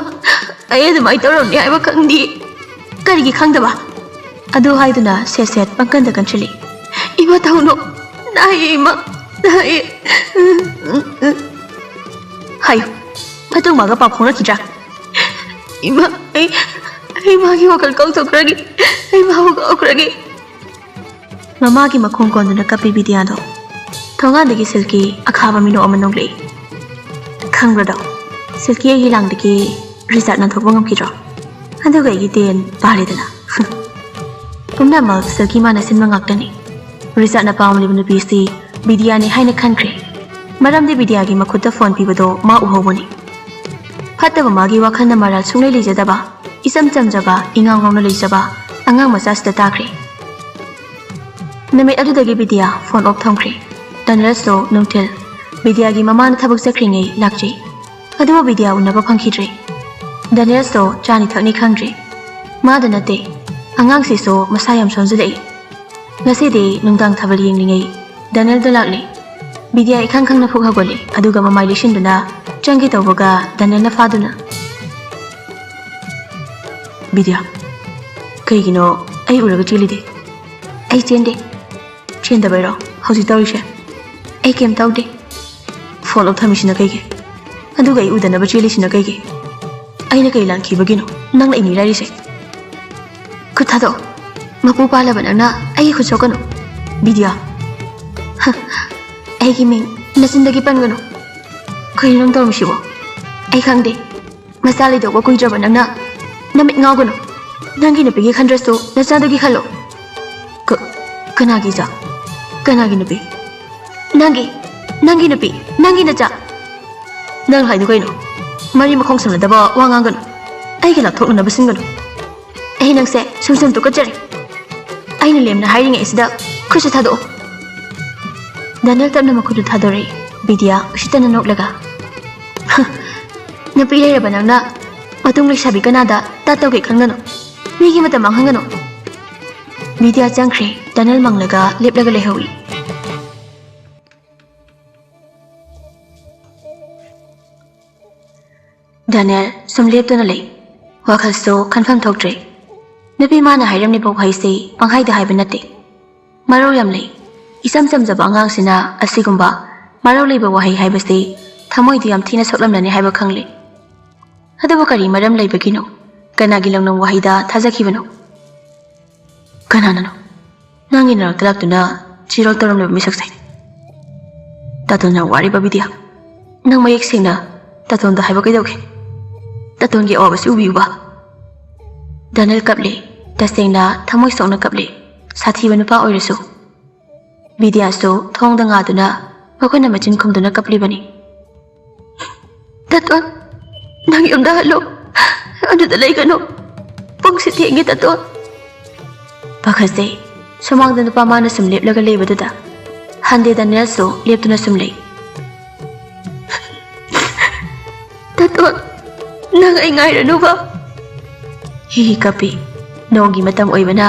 ꯑꯩ ꯑꯗꯨꯃꯥꯏꯅ ꯇꯧꯔꯝꯅꯤ ꯍꯥꯏꯕ ꯈꯪꯗꯦ꯫" "ꯀꯔꯤꯒꯤ ꯈꯪꯗꯕ?" ꯑꯗꯨ ꯍꯥꯏꯗꯨꯅ ꯁꯦꯠ ꯁꯦꯠ ꯄꯪꯀꯟꯗ ꯀꯟꯁꯤꯜꯂꯤ꯫ "ꯏꯃꯥ, ꯇꯧꯅꯨ꯫ ꯅꯥꯏꯌꯦ ꯏꯃꯥ, ꯅꯥꯏꯌꯦ꯫" "ꯍꯥꯏꯌꯨ, ꯃꯇꯨꯡ ꯃꯥꯒ ꯄꯥꯎ ꯐꯥꯎꯅꯈꯤꯗ꯭ꯔꯥ?" "ꯏꯃꯥ, ꯑꯩ, ꯑꯩ ꯃꯥꯒꯤ ꯋꯥꯈꯜ ꯀꯥꯎꯊꯣꯛꯈ꯭ꯔꯒꯦ꯫ ꯑꯩ ꯃꯥꯕꯨ ꯀꯥꯎꯈ꯭ꯔꯒꯦ꯫" ꯃꯃꯥꯒꯤ ꯃꯈꯣꯡ ꯀꯣꯟꯗꯨꯅ ꯀꯞꯄꯤ ꯕꯤꯗ꯭ꯌꯥꯗꯣ꯫ ꯊꯣꯡꯒꯥꯟꯗꯒꯤ ꯁꯤꯜꯀꯤ ꯑꯈꯥꯕ ꯃꯤꯅꯣꯛ ꯑꯃ ꯅꯣꯛꯂꯛꯏ꯫ "ꯈꯪꯕ꯭ꯔꯗꯣ, ꯁꯤꯜꯀꯤ ꯑꯩꯒꯤ ꯂꯥꯡꯗꯒꯤ ꯔꯤꯆꯥꯔꯗ ꯅꯥꯟꯊꯣꯛꯄ ꯉꯝꯈꯤꯗ꯭ꯔꯣ? ꯑꯗꯨꯒ ꯑꯩꯒꯤ ꯇꯦꯟ ꯄꯥꯜꯂꯦꯗꯅ꯫" ꯄꯨꯝꯅꯃꯛ ꯁꯤꯜꯀꯤ ꯃꯥꯅ ꯁꯤꯟꯕ ꯉꯥꯛꯇꯅꯤ꯫ ꯔꯤꯆꯥꯔꯗꯅ ꯄꯥꯝꯂꯤꯕ ꯅꯨꯄꯤꯁꯤ ꯕꯤꯗ꯭ꯌꯥꯅꯤ ꯍꯥꯏꯅ ꯈꯟꯈ꯭ꯔꯦ꯫ ꯃꯔꯝꯗꯤ ꯕꯤꯗ꯭ꯌꯥꯒꯤ ꯃꯈꯨꯠꯇ ꯐꯣꯟ ꯄꯤꯕꯗꯣ ꯃꯥ ꯎꯍꯧꯕꯅꯤ꯫ ꯐꯠꯇꯕ ꯃꯥꯒꯤ ꯋꯥꯈꯜꯅ ꯃꯔꯥꯜ ꯁꯨꯡꯂꯩ ꯂꯩꯖꯗꯕ, ꯏꯆꯝ ꯆꯝꯖꯕ, ꯏꯉꯥꯎ ꯉꯥꯎꯅ ꯂꯩꯖꯕ ꯑꯉꯥꯡ ꯃꯆꯥꯁꯤꯗ ꯇꯥꯈ꯭ꯔꯦ꯫ ꯅꯨꯃꯤꯠ ꯑꯗꯨꯗꯒꯤ ꯕꯤꯗ꯭ꯌꯥ ꯐꯣꯟ ꯑꯣꯐ ꯊꯝꯈ꯭ꯔꯦ꯫ ꯗꯅꯤꯌꯦꯜꯁꯇꯣ ꯅꯨꯡꯊꯤꯜ ꯕꯤꯗ꯭ꯌꯥꯒꯤ ꯃꯃꯥꯅ ꯊꯕꯛ ꯆꯠꯈ꯭ꯔꯤꯉꯩ ꯂꯥꯛꯆꯩ꯫ ꯑꯗꯨꯕꯨ ꯕꯤꯗ꯭ꯌꯥ ꯎꯅꯕ ꯐꯪꯈꯤꯗ꯭ꯔꯦ꯫ ꯗꯅꯤꯌꯦꯜꯁꯇꯣ ꯆꯥꯅꯤ ꯊꯛꯅꯤ ꯈꯪꯗ꯭ꯔꯦ꯫ ꯃꯥꯗ ꯅꯠꯇꯦ, ꯑꯉꯥꯡꯁꯤꯁꯨ ꯃꯁꯥ ꯌꯥꯝ ꯁꯣꯟꯖꯜꯂꯛꯏ꯫ ꯉꯁꯤꯗꯤ ꯅꯨꯡꯗꯥꯡ ꯊꯥꯕꯜ ꯌꯦꯡꯂꯤꯉꯩ ꯗꯅꯤꯌꯦꯜꯗ ꯂꯥꯛꯂꯦ꯫ ꯕꯤꯗ꯭ꯌꯥ ꯏꯈꯪ ꯈꯪꯅ ꯐꯨꯛ ꯍꯧꯒꯠꯂꯦ, ꯑꯗꯨꯒ ꯃꯃꯥꯏ ꯂꯤꯁꯤꯟꯗꯨꯅ ꯆꯪꯒꯦ ꯇꯧꯕꯒ ꯗꯅꯤꯌꯦꯜꯅ ꯐꯥꯗꯨꯅ, "ꯕꯤꯗ꯭ꯌꯥ, ꯀꯩꯒꯤꯅꯣ ꯑꯩ ꯎꯔꯒ ꯆꯦꯜꯂꯤꯗꯤ?" "ꯑꯩ ꯆꯦꯟꯗꯦ꯫" "ꯆꯦꯟꯗꯕꯩꯔꯣ ꯍꯧꯖꯤꯛ ꯇꯧꯔꯤꯁꯦ?" "ꯑꯩ ꯀꯩꯝ ꯇꯧꯗꯦ꯫" "ꯐꯣꯟ ꯑꯣꯐ ꯊꯝꯃꯤꯁꯤꯅ ꯀꯩꯒꯤ? ꯑꯗꯨꯒ ꯑꯩ ꯎꯗꯅꯕ ꯆꯦꯜꯂꯤꯁꯤꯅ ꯀꯩꯒꯤ? ꯑꯩꯅ ꯀꯩ ꯂꯥꯟꯈꯤꯕꯒꯤꯅꯣ ꯅꯪꯅ ꯑꯩ ꯃꯤꯔꯥꯏꯔꯤꯁꯦ?" "ꯈꯨꯠ ꯊꯥꯗꯣꯛꯑꯣ꯫ ꯃꯄꯨ ꯄꯥꯜꯂꯕ ꯅꯪꯅ ꯑꯩꯒꯤ ꯈꯨꯠ ꯁꯣꯛꯀꯅꯨ꯫" "ꯕꯤꯗ꯭ꯌꯥ, ꯍ, ꯑꯩꯒꯤ ꯃꯤꯡ ꯅꯆꯤꯟꯗꯒꯤ ꯄꯟꯒꯅꯨ꯫" "ꯀꯩꯅꯣ ꯅꯪ ꯇꯧꯔꯝꯃꯤꯁꯤꯕꯣ? ꯑꯩ ꯈꯪꯗꯦ꯫ ꯃꯆꯥ ꯂꯩꯗꯧꯕ ꯀꯨꯏꯗ꯭ꯔꯕ ꯅꯪꯅ ꯅꯃꯤꯠ ꯉꯥꯎꯒꯅꯨ꯫ ꯅꯪꯒꯤ ꯅꯨꯄꯤꯒꯤ ꯈꯟꯗ꯭ꯔꯁꯨ ꯅꯆꯥꯗꯨꯒꯤ ꯈꯜꯂꯣ꯫" "ꯀ-, ꯀꯅꯥꯒꯤ ꯏꯆꯥ? ꯀꯅꯥꯒꯤ ꯅꯨꯄꯤ?" "ꯅꯪꯒꯤ, ꯅꯪꯒꯤ ꯅꯨꯄꯤ, ꯅꯪꯒꯤ ꯅꯆꯥ꯫" "ꯅꯪ ꯍꯥꯏꯗꯣ ꯀꯩꯅꯣ? ꯃꯔꯤ ꯃꯈꯣꯡ ꯁꯝꯅꯗꯕ ꯋꯥ ꯉꯥꯡꯒꯅꯨ꯫ ꯑꯩꯒ ꯂꯥꯞꯊꯣꯛꯅꯅꯕ ꯁꯤꯟꯒꯅꯨ꯫ ꯑꯩ ꯅꯪꯁꯦ ꯁꯨꯝ ꯁꯨꯝ ꯇꯨꯀꯠꯆꯔꯦ꯫ ꯑꯩꯅ ꯂꯦꯝꯅ ꯍꯥꯏꯔꯤꯉꯩꯁꯤꯗ ꯈꯨꯠꯁꯨ ꯊꯥꯗꯣꯛꯑꯣ꯫" ꯗꯅꯤꯌꯦꯜ ꯇꯞꯅ ꯃꯈꯨꯠꯇꯨ ꯊꯥꯗꯣꯔꯛꯏ꯫ ꯕꯤꯗ꯭ꯌꯥ ꯎꯁꯤꯠꯇꯅ ꯅꯣꯛꯂꯒ, "ꯍ, ꯅꯨꯄꯤ ꯂꯩꯔꯕ ꯅꯪꯅ ꯃꯇꯨꯡ ꯂꯩꯁꯥꯕꯤ ꯀꯅꯥꯗ ꯇꯥꯠ ꯇꯧꯒꯦ ꯈꯟꯒꯅꯨ꯫ ꯃꯤꯒꯤ ꯃꯇꯝ ꯃꯥꯡꯍꯟꯒꯅꯨ꯫" ꯕꯤꯗ꯭ꯌꯥ ꯆꯪꯈ꯭ꯔꯦ꯫ ꯗꯅꯤꯌꯦꯜ ꯃꯪꯂꯒ ꯂꯦꯞꯂꯒ ꯂꯩꯍꯧꯏ꯫ ꯗꯅꯤꯌꯦꯜ ꯁꯨꯝ ꯂꯦꯞꯇꯨꯅ ꯂꯩ꯫ ꯋꯥꯈꯜꯁꯨ ꯈꯟꯐꯝ ꯊꯣꯛꯇ꯭ꯔꯦ꯫ ꯅꯨꯄꯤ ꯃꯥꯅ ꯍꯥꯏꯔꯝꯂꯤꯕ ꯋꯥꯍꯩꯁꯤ ꯄꯪꯍꯥꯏꯗ ꯍꯥꯏꯕ ꯅꯠꯇꯦ꯫ ꯃꯔꯧ ꯌꯥꯝ ꯂꯩ꯫ ꯏꯆꯝ ꯆꯝꯖꯕ ꯑꯉꯥꯡꯁꯤꯅ ꯑꯁꯤꯒꯨꯝꯕ ꯃꯔꯧ ꯂꯩꯕ ꯋꯥꯍꯩ ꯍꯥꯏꯕꯁꯤ ꯊꯃꯣꯏꯗ ꯌꯥꯝ ꯊꯤꯅ ꯁꯣꯛꯂꯝꯂꯅꯤ ꯍꯥꯏꯕ ꯈꯪꯂꯦ꯫ ꯑꯗꯨꯕꯨ ꯀꯔꯤ ꯃꯔꯝ ꯂꯩꯕꯒꯤꯅꯣ ꯀꯅꯥꯒꯤ ꯂꯧꯅꯝ ꯋꯥꯍꯩꯗ ꯊꯥꯖꯈꯤꯕꯅꯣ? "ꯀꯅꯥꯅꯅꯣ ꯅꯪꯒꯤ ꯅꯥꯔꯛꯇ ꯂꯥꯛꯇꯨꯅ ꯆꯤꯔꯣꯜ ꯇꯧꯔꯝꯂꯤꯕ ꯃꯤꯁꯛꯁꯦ?" "ꯇꯥꯇꯣꯟꯅ ꯋꯥꯔꯤꯕ ꯕꯤꯗ꯭ꯌꯥ, ꯅꯪ ꯃꯌꯦꯛ ꯁꯦꯡꯅ ꯇꯥꯇꯣꯟꯗ ꯍꯥꯏꯕ ꯀꯩꯗꯧꯒꯦ? ꯇꯥꯇꯣꯟꯒꯤ ꯑꯋꯥꯕꯁꯤ ꯎꯕꯤꯌꯨꯕ꯫" ꯗꯅꯤꯌꯦꯜ ꯀꯞꯂꯤ꯫ ꯇꯁꯦꯡꯅ ꯊꯃꯣꯏ ꯁꯣꯛꯅ ꯀꯞꯂꯤ꯫ ꯁꯥꯊꯤꯕ ꯅꯨꯄꯥ ꯑꯣꯏꯔꯁꯨ꯫ ꯕꯤꯗ꯭ꯌꯥꯁꯨ ꯊꯣꯡꯗ ꯉꯥꯗꯨꯅ ꯃꯈꯨꯠꯅ ꯃꯆꯤꯟ ꯈꯨꯝꯗꯨꯅ ꯀꯞꯂꯤꯕꯅꯤ꯫ "ꯇꯥꯇꯣꯟ, ꯅꯪ ꯌꯨꯝꯗ ꯍꯜꯂꯣ꯫ ꯑꯗꯨꯗ ꯂꯩꯒꯅꯨ꯫ ꯄꯨꯡꯁꯤ ꯊꯦꯡꯉꯦ, ꯇꯥꯇꯣꯟ꯫" ꯄꯥꯈꯠꯆꯩ꯫ ꯁꯨꯃꯥꯡꯗ ꯅꯨꯄꯥ ꯃꯥꯅ ꯁꯨꯝ ꯂꯦꯞꯂꯒ ꯂꯩꯕꯗꯨꯗ ꯍꯟꯗꯦ ꯗꯥꯅꯤꯌꯦꯜꯁꯨ ꯂꯦꯞꯇꯨꯅ ꯁꯨꯝ ꯂꯩ꯫ "ꯇꯥꯇꯣꯟ, ꯅꯪ ꯑꯩ ꯉꯥꯏꯔꯅꯨꯕ꯫" ꯍꯤ ꯍꯤ ꯀꯞꯄꯤ꯫ ꯅꯣꯡꯒꯤ ꯃꯇꯝ ꯑꯣꯏꯕꯅ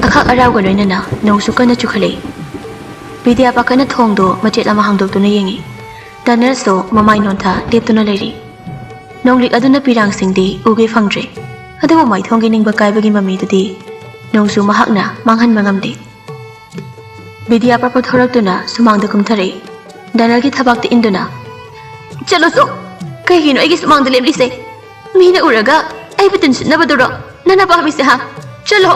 ꯑꯈꯥꯛ ꯑꯔꯥꯎꯒ ꯂꯣꯏꯅꯅ ꯅꯣꯡꯁꯨ ꯀꯟꯅ ꯆꯨꯈꯠꯂꯛꯏ꯫ ꯕꯤꯗ꯭ꯌꯥ ꯄꯥꯈꯠꯅ ꯊꯣꯡꯗꯣ ꯃꯆꯦꯠ ꯑꯃ ꯍꯥꯡꯗꯣꯛꯇꯨꯅ ꯌꯦꯡꯉꯤ꯫ ꯗꯥꯅꯤꯌꯦꯜꯁꯨ ꯃꯃꯥꯏ ꯅꯣꯟꯊ ꯂꯦꯞꯇꯨꯅ ꯂꯩꯔꯤ꯫ ꯅꯣꯡꯂꯤꯛ ꯑꯗꯨꯅ ꯄꯤꯔꯥꯡꯁꯤꯡꯗꯤ ꯎꯒꯦ ꯐꯪꯗ꯭ꯔꯦ꯫ ꯑꯗꯨꯕꯨ ꯃꯥꯏꯊꯣꯡꯒꯤ ꯅꯤꯡꯕ ꯀꯥꯏꯕꯒꯤ ꯃꯃꯤꯗꯨꯗꯤ ꯅꯣꯡꯁꯨ ꯃꯍꯥꯛꯅ ꯃꯥꯡꯍꯟꯕ ꯉꯝꯗꯦ꯫ ꯕꯤꯗ꯭ꯌꯥ ꯄ꯭ꯔꯞ ꯄ꯭ꯔꯞ ꯊꯣꯔꯛꯇꯨꯅ ꯁꯨꯃꯥꯡꯗ ꯀꯨꯝꯊꯔꯛꯏ꯫ ꯗꯥꯅꯤꯌꯦꯜꯒꯤ ꯊꯕꯥꯛꯇ ꯏꯟꯗꯨꯅ, "ꯆꯠꯂꯣ ꯆꯣ! ꯀꯩꯒꯤꯅꯣ ꯑꯩꯒꯤ ꯁꯨꯃꯥꯡꯗ ꯂꯦꯞꯂꯤꯁꯦ? ꯃꯤꯅ ꯎꯔꯒ ꯑꯩꯕꯨ ꯇꯤꯟꯁꯤꯠꯅꯕꯗꯨꯔꯣ ꯅꯪꯅ ꯄꯥꯝꯃꯤꯁꯦ, ꯍꯥ? ꯆꯠꯂꯣ!"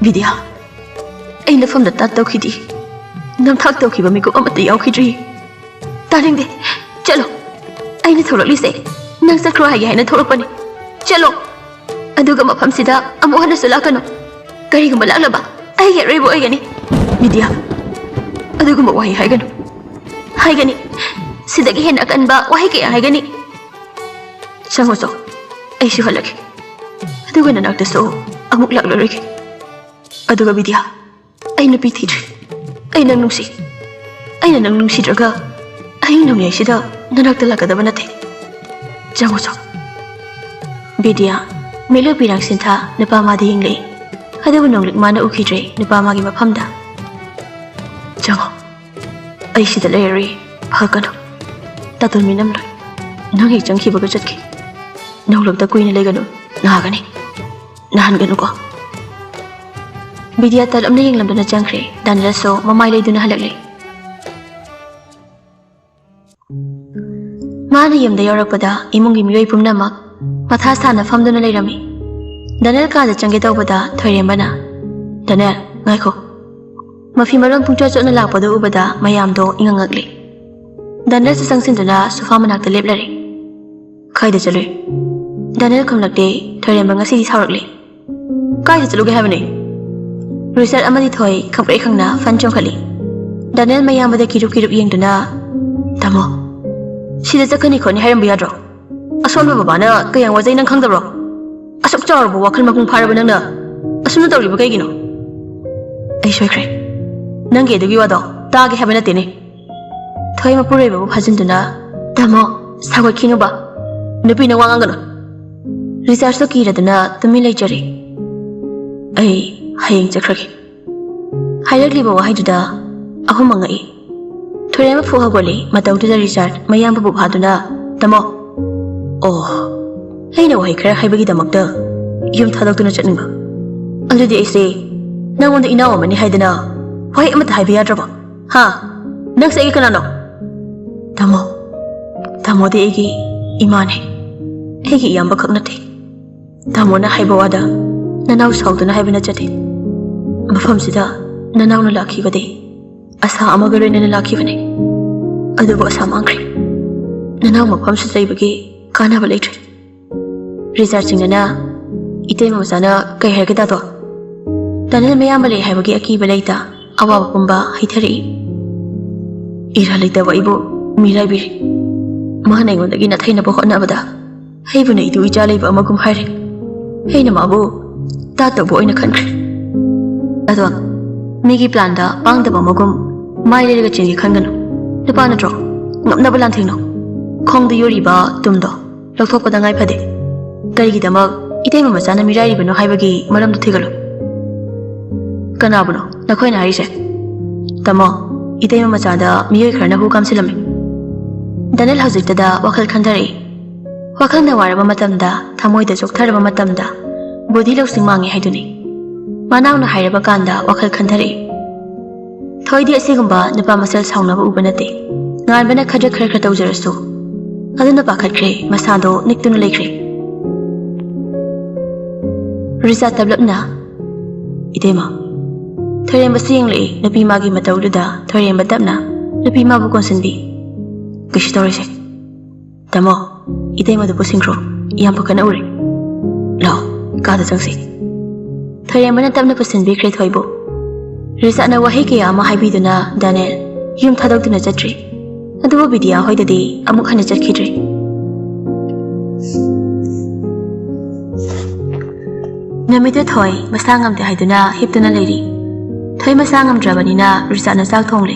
"ꯕꯤꯗ꯭ꯌꯥ, ꯑꯩ ꯅꯐꯝꯗ ꯇꯠ ꯇꯧꯈꯤꯗꯦ꯫ ꯅꯝꯊꯥꯛ ꯇꯧꯈꯤꯕ ꯃꯤꯀꯨꯞ ꯑꯃꯠꯇ ꯌꯥꯎꯈꯤꯗ꯭ꯔꯤ꯫ ꯇꯥꯅꯤꯡꯗꯦ꯫ ꯆꯠꯂꯣ꯫ ꯑꯩꯅ ꯊꯣꯛꯂꯛꯂꯤꯁꯦ ꯅꯪ ꯆꯠꯈ꯭ꯔꯣ ꯍꯥꯏꯒꯦ ꯍꯥꯏꯅ ꯊꯣꯛꯂꯛꯄꯅꯤ꯫ ꯆꯠꯂꯣ꯫ ꯑꯗꯨꯒ ꯃꯐꯝꯁꯤꯗ ꯑꯃꯨꯛ ꯍꯟꯅꯁꯨ ꯂꯥꯛꯀꯅꯨ꯫ ꯀꯔꯤꯒꯨꯝꯕ ꯂꯥꯛꯂꯕ ꯑꯩꯒꯤ ꯑꯔꯣꯏꯕ ꯑꯣꯏꯒꯅꯤ꯫" "ꯕꯤꯗ꯭ꯌꯥ, ꯑꯗꯨꯒꯨꯝꯕ ꯋꯥꯍꯩ ꯍꯥꯏꯒꯅꯨ꯫" "ꯍꯥꯏꯒꯅꯤ꯫ ꯁꯤꯗꯒꯤ ꯍꯦꯟꯅ ꯑꯀꯟꯕ ꯋꯥꯍꯩ ꯀꯌꯥ ꯍꯥꯏꯒꯅꯤ꯫ ꯆꯪꯉꯣ ꯆꯣ꯫ ꯑꯩꯁꯨ ꯍꯜꯂꯒꯦ꯫ ꯑꯗꯨꯒ ꯅꯅꯥꯛꯇꯁꯨ ꯑꯃꯨꯛ ꯂꯥꯛꯂꯔꯣꯏꯒꯦ꯫ ꯑꯗꯨꯒ ꯕꯤꯗ꯭ꯌꯥ, ꯑꯩ ꯅꯨꯄꯤ ꯊꯤꯗ꯭ꯔꯤ꯫ ꯑꯩ ꯅꯪ ꯅꯨꯡꯁꯤ꯫ ꯑꯩꯅ ꯅꯪ ꯅꯨꯡꯁꯤꯗ꯭ꯔꯒ ꯑꯍꯤꯡ ꯅꯣꯡꯌꯥꯏꯁꯤꯗ ꯅꯅꯥꯛꯇ ꯂꯥꯛꯀꯗꯕ ꯅꯠꯇꯦ꯫ ꯆꯪꯉꯨ ꯆꯣ꯫" ꯕꯤꯗ꯭ꯌꯥ, ꯃꯤꯠꯂꯨ ꯄꯤꯔꯥꯡ ꯁꯤꯟꯊꯥ ꯅꯨꯄꯥ ꯃꯥꯗ ꯌꯦꯡꯂꯛꯏ꯫ ꯑꯗꯨꯕꯨ ꯅꯣꯡꯂꯤꯛ ꯃꯥꯅ ꯎꯈꯤꯗ꯭ꯔꯦ ꯅꯨꯄꯥ ꯃꯥꯒꯤ ꯃꯐꯝꯗ꯫ "ꯆꯪꯉꯣ꯫ ꯑꯩ ꯁꯤꯗ ꯂꯩꯔꯔꯣꯏ꯫ ꯐꯒꯅꯨ꯫ ꯇꯥꯇꯣꯟ ꯃꯤꯅꯝꯂꯣꯏ꯫ ꯅꯪ ꯍꯦꯛ ꯆꯪꯈꯤꯕꯒ ꯆꯠꯈꯤ꯫ ꯅꯣꯡꯂꯛꯇ ꯀꯨꯏꯅ ꯂꯩꯒꯅꯨ꯫ ꯅꯥꯒꯅꯤ꯫ ꯅꯥꯍꯟꯒꯅꯨꯀꯣ꯫" ꯕꯤꯗ꯭ꯌꯥ ꯇꯂꯞꯅ ꯌꯦꯡꯂꯝꯗꯨꯅ ꯆꯪꯈ꯭ꯔꯦ꯫ ꯗꯥꯅꯤꯌꯦꯜꯁꯨ ꯃꯃꯥꯏ ꯂꯩꯗꯨꯅ ꯍꯜꯂꯛꯂꯦ꯫ ꯃꯥꯅ ꯌꯨꯝꯗ ꯌꯧꯔꯛꯄꯗ ꯏꯃꯨꯡꯒꯤ ꯃꯤꯑꯣꯏ ꯄꯨꯝꯅꯃꯛ ꯃꯊꯥ ꯁꯥꯅ ꯐꯝꯗꯨꯅ ꯂꯩꯔꯝꯃꯤ꯫ ꯗꯥꯅꯤꯌꯦꯜ ꯀꯥꯗ ꯆꯪꯒꯦ ꯇꯧꯕꯗ ꯊꯣꯏꯔꯦꯝꯕꯅ, "ꯗꯥꯅꯤꯌꯦꯜ, ꯉꯥꯏꯈꯣ꯫" ꯃꯐꯤ ꯃꯔꯣꯟ ꯄꯨꯡꯆꯣꯠ ꯆꯣꯠꯅ ꯂꯥꯛꯄꯗꯨ ꯎꯕꯗ ꯃꯌꯥꯝꯗꯣ ꯏꯉꯛ ꯉꯛꯂꯤ꯫ ꯗꯥꯅꯤꯌꯦꯜꯁꯨ ꯆꯪꯁꯤꯟꯗꯨꯅ ꯁꯣꯐꯥ ꯃꯅꯥꯛꯇ ꯂꯦꯞꯂꯔꯦ꯫ "ꯀꯥꯏꯗ ꯆꯠꯂꯨꯏ?" ꯗꯥꯅꯤꯌꯦꯜ ꯈꯨꯝꯂꯛꯇꯦ꯫ ꯊꯣꯏꯔꯦꯝꯕ ꯉꯁꯤꯗꯤ ꯁꯥꯎꯔꯛꯂꯦ꯫ "ꯀꯥꯏꯗ ꯆꯠꯂꯨꯒꯦ ꯍꯥꯏꯕꯅꯦ?" ꯔꯤꯆꯥꯔꯗ ꯑꯃꯗꯤ ꯊꯣꯏ ꯈꯪꯄ꯭ꯔꯦꯛ ꯈꯪꯅ ꯐꯟ ꯆꯣꯡꯈꯠꯂꯤ꯫ ꯗꯥꯅꯤꯌꯦꯜ ꯃꯌꯥꯝꯕꯗ ꯀꯤꯔꯨꯞ ꯀꯤꯔꯨꯞ ꯌꯦꯡꯗꯨꯅ, "ꯇꯥꯃꯣ, ꯁꯤꯗ ꯆꯠꯀꯅꯤ ꯈꯣꯠꯅꯤ ꯍꯥꯏꯔꯝꯕ ꯌꯥꯗ꯭ꯔꯣ? ꯑꯁꯣꯟꯕ ꯕꯕꯥꯅ ꯀꯌꯥꯝ ꯋꯥꯖꯩ ꯅꯪ ꯈꯪꯗꯕ꯭ꯔꯣ? ꯑꯁꯨꯛ ꯆꯥꯎꯔꯕ ꯋꯥꯈꯜ ꯃꯄꯨꯡ ꯐꯥꯔꯕ ꯅꯪꯅ ꯑꯁꯨꯝꯅ ꯇꯧꯔꯤꯕ ꯀꯩꯒꯤꯅꯣ?" ꯑꯩ ꯁꯣꯏꯈ꯭ꯔꯦ꯫ ꯅꯪꯒꯤ ꯑꯗꯨꯒꯤ ꯋꯥꯗꯣ ꯇꯥꯒꯦ ꯍꯥꯏꯕ ꯅꯠꯇꯦꯅꯦ꯫ ꯊꯣꯏ ꯃꯄꯨꯔꯣꯏꯕꯕꯨ ꯐꯥꯖꯤꯟꯗꯨꯅ, "ꯇꯥꯃꯣ, ꯁꯥꯎꯒꯠꯈꯤꯅꯨꯕ꯫ ꯅꯨꯄꯤꯅ ꯋꯥ ꯉꯥꯡꯒꯅꯨ꯫ ꯔꯤꯆꯥꯔꯖꯇꯣ ꯀꯤꯔꯗꯅ ꯇꯨꯃꯤꯟ ꯂꯩꯖꯔꯦ꯫ ꯑꯩ ꯍꯌꯦꯡ ꯆꯠꯈ꯭ꯔꯒꯦ"꯫ ꯍꯥꯏꯔꯛꯂꯤꯕ ꯋꯥꯍꯩꯗꯨꯗ ꯑꯍꯨꯝꯃꯛ ꯉꯛꯏ꯫ ꯊꯣꯏꯔꯦꯝꯕ ꯐꯨꯛ ꯍꯧꯒꯠꯂꯤ꯫ ꯃꯇꯧꯗꯨꯗ ꯔꯤꯆꯥꯔꯗ ꯃꯌꯥꯝꯕꯕꯨ ꯐꯥꯗꯨꯅ, "ꯇꯥꯃꯣ, ꯑꯣ, ꯑꯩꯅ ꯋꯥꯍꯩ ꯈꯔ ꯍꯥꯏꯕꯒꯤꯗꯃꯛꯇ ꯌꯨꯝ ꯊꯥꯗꯣꯛꯇꯨꯅ ꯆꯠꯅꯤꯡꯕ? ꯑꯗꯨꯗꯤ ꯑꯩꯁꯦ ꯅꯪꯉꯣꯟꯗ ꯏꯅꯥꯎ ꯑꯃꯅꯤ ꯍꯥꯏꯗꯅ ꯋꯥꯍꯩ ꯑꯃꯠꯇ ꯍꯥꯏꯕ ꯌꯥꯗ꯭ꯔꯕꯣ? ꯍꯥ? ꯅꯪꯁꯦ ꯑꯩꯒꯤ ꯀꯅꯥꯅꯣ?" "ꯇꯥꯃꯣ, ꯇꯥꯃꯣꯗꯤ ꯑꯩꯒꯤ ꯏꯃꯥꯅꯦ꯫ ꯑꯩꯒꯤ ꯏꯌꯥꯝꯕ ꯈꯛ ꯅꯠꯇꯦ꯫ ꯇꯥꯃꯣꯅ ꯍꯥꯏꯕ ꯋꯥꯗ ꯅꯅꯥꯎ ꯁꯥꯎꯗꯨꯅ ꯍꯥꯏꯕ ꯅꯠꯆꯗꯦ꯫ ꯃꯐꯝꯁꯤꯗ ꯅꯅꯥꯎꯅ ꯂꯥꯛꯈꯤꯕꯗꯤ ꯑꯁꯥ ꯑꯃꯒ ꯂꯣꯏꯅꯅ ꯂꯥꯛꯈꯤꯕꯅꯤ꯫ ꯑꯗꯨꯕꯨ ꯑꯁꯥ ꯃꯥꯡꯈ꯭ꯔꯦ꯫ ꯅꯅꯥꯎ ꯃꯐꯝꯁꯤꯗ ꯂꯩꯕꯒꯤ ꯀꯥꯟꯅꯕ ꯂꯩꯇ꯭ꯔꯦ"꯫ ꯔꯤꯆꯥꯔꯗ ꯆꯤꯡꯅꯅ, "ꯏꯇꯩꯃ ꯃꯆꯥꯅ ꯀꯩ ꯍꯥꯏꯔꯒꯦ ꯇꯥꯗꯣ? ꯗꯥꯅꯤꯜ ꯃꯌꯥꯝꯕ ꯂꯩ ꯍꯥꯏꯕꯒꯤ ꯑꯀꯤꯕ ꯂꯩꯇ ꯑꯋꯥꯕ ꯄꯨꯝꯕ ꯍꯩꯊꯔꯛꯏ꯫ ꯏꯔꯥ ꯂꯩꯇꯕ ꯑꯩꯕꯨ ꯃꯤꯔꯥꯏꯕꯤꯔꯤ꯫ ꯃꯥꯅ ꯑꯩꯉꯣꯟꯗꯒꯤ ꯅꯥꯊꯩꯅꯕ ꯍꯣꯠꯅꯕꯗ ꯑꯩꯕꯨꯅ ꯏꯇꯨ ꯏꯆꯥ ꯂꯩꯕ ꯑꯃꯒꯨꯝ ꯍꯥꯏꯔꯦ꯫ ꯑꯩꯅ ꯃꯥꯕꯨ ꯇꯥꯠꯇꯧꯕ ꯑꯣꯏꯅ ꯈꯟꯈ꯭ꯔꯦ꯫ ꯑꯗꯣ ꯃꯤꯒꯤ ꯄ꯭ꯂꯥꯟꯗ ꯄꯥꯡꯗꯕ ꯑꯃꯒꯨꯝ ꯃꯥꯏ ꯂꯩꯔꯒ ꯆꯦꯟꯒꯦ ꯈꯟꯒꯅꯨ꯫ ꯅꯨꯄꯥ ꯅꯠꯇ꯭ꯔꯣ? ꯉꯝꯅꯕ ꯂꯥꯟꯊꯦꯡꯅꯧ꯫ ꯈꯣꯡꯗ ꯌꯣꯔꯤꯕ ꯇꯨꯝꯗꯣ ꯂꯧꯊꯣꯛꯄꯗ ꯉꯥꯏ ꯐꯗꯦ꯫ ꯀꯔꯤꯒꯤꯗꯃꯛ ꯏꯇꯩꯃ ꯃꯆꯥꯅ ꯃꯤꯔꯥꯏꯔꯤꯕꯅꯣ ꯍꯥꯏꯕꯒꯤ ꯃꯔꯝꯗꯨ ꯊꯤꯒꯠꯂꯨ꯫ ꯀꯅꯥꯕꯨꯅꯣ ꯅꯈꯣꯏꯅ ꯍꯥꯏꯔꯤꯁꯦ? ꯇꯥꯃꯣ, ꯏꯇꯩꯃ ꯃꯆꯥꯗ ꯃꯤꯑꯣꯏ ꯈꯔꯅ ꯍꯨ ꯀꯥꯝꯁꯤꯜꯂꯝꯃꯤ꯫ ꯗꯥꯅꯤꯜ ꯍꯧꯖꯤꯛꯇꯗ ꯋꯥꯈꯜ ꯈꯟꯊꯔꯛꯏ꯫ ꯋꯥꯈꯜꯅ ꯋꯥꯔꯕ ꯃꯇꯝꯗ, ꯊꯃꯣꯏꯗ ꯆꯣꯛꯊꯔꯕ ꯃꯇꯝꯗ ꯕꯨꯙꯤ ꯂꯧꯁꯤꯡ ꯃꯥꯡꯉꯤ ꯍꯥꯏꯗꯨꯅꯤ꯫ ꯃꯅꯥꯎꯅ ꯍꯥꯏꯔꯕ ꯀꯥꯟꯗ ꯋꯥꯈꯜ ꯈꯟꯊꯔꯛꯏ꯫ ꯊꯣꯏꯗꯤ ꯑꯁꯤꯒꯨꯝꯕ ꯅꯨꯄꯥ ꯃꯁꯦꯜ ꯁꯥꯎꯅꯕ ꯎꯕ ꯅꯠꯇꯦ꯫ ꯉꯥꯟꯕꯅ ꯈꯗ꯭ꯔꯛ ꯈꯔ ꯈꯔ ꯇꯧꯖꯔꯁꯨ꯫ ꯑꯗꯨꯅ ꯄꯥꯈꯠꯈ꯭ꯔꯦ, ꯃꯁꯥꯗꯣ ꯅꯤꯛꯇꯨꯅ ꯂꯩꯈ꯭ꯔꯦ꯫ ꯔꯤꯆꯥꯔꯗ ꯇꯞꯂꯞꯅ, "ꯏꯇꯩꯃ"꯫ ꯊꯣꯏꯔꯦꯝꯕꯁꯨ ꯌꯦꯡꯂꯛꯏ꯫ ꯅꯨꯄꯤ ꯃꯥꯒꯤ ꯃꯇꯧꯗꯨꯗ ꯊꯣꯏꯔꯦꯝꯕ ꯇꯞꯅ ꯅꯨꯄꯤ ꯃꯥꯕꯨ ꯀꯣꯟꯁꯤꯟꯕꯤ꯫ "ꯀꯩꯁꯨ ꯇꯧꯔꯣꯏꯁꯦ꯫ ꯇꯥꯃꯣ, ꯏꯇꯩꯃꯗꯨ ꯄꯨꯁꯤꯟꯈ꯭ꯔꯣ꯫ ꯌꯥꯝ ꯐꯒꯠꯅ ꯎꯔꯦ꯫ ꯂꯥꯛꯑꯣ, ꯀꯥꯗ ꯆꯪꯁꯤ"꯫ ꯊꯣꯏꯔꯦꯝꯕꯅ ꯇꯞꯅ ꯄꯨꯁꯤꯟꯕꯤꯈ꯭ꯔꯦ ꯊꯣꯏꯕꯨ꯫ ꯔꯤꯆꯥꯔꯗꯅ ꯋꯥꯍꯩ ꯀꯌꯥ ꯑꯃ ꯍꯥꯏꯕꯤꯗꯨꯅ ꯗꯥꯅꯤꯜ ꯌꯨꯝ ꯊꯥꯗꯣꯛꯇꯨꯅ ꯆꯠꯇ꯭ꯔꯤ꯫ ꯑꯗꯨꯕꯨ ꯕꯤꯗ꯭ꯌꯥ ꯍꯣꯏꯗꯗꯤ ꯑꯃꯨꯛ ꯍꯟꯅ ꯆꯠꯈꯤꯗ꯭ꯔꯤ꯫ ꯅꯨꯃꯤꯠꯇꯨ ꯊꯣꯏ ꯃꯁꯥ ꯉꯝꯗꯦ ꯍꯥꯏꯗꯨꯅ ꯍꯤꯞꯇꯨꯅ ꯂꯩꯔꯤ꯫ ꯊꯣꯏ ꯃꯁꯥ ꯉꯝꯗ꯭ꯔꯕꯅꯤꯅ ꯔꯤꯆꯥꯔꯗꯅ ꯆꯥꯛ ꯊꯣꯡꯂꯦ꯫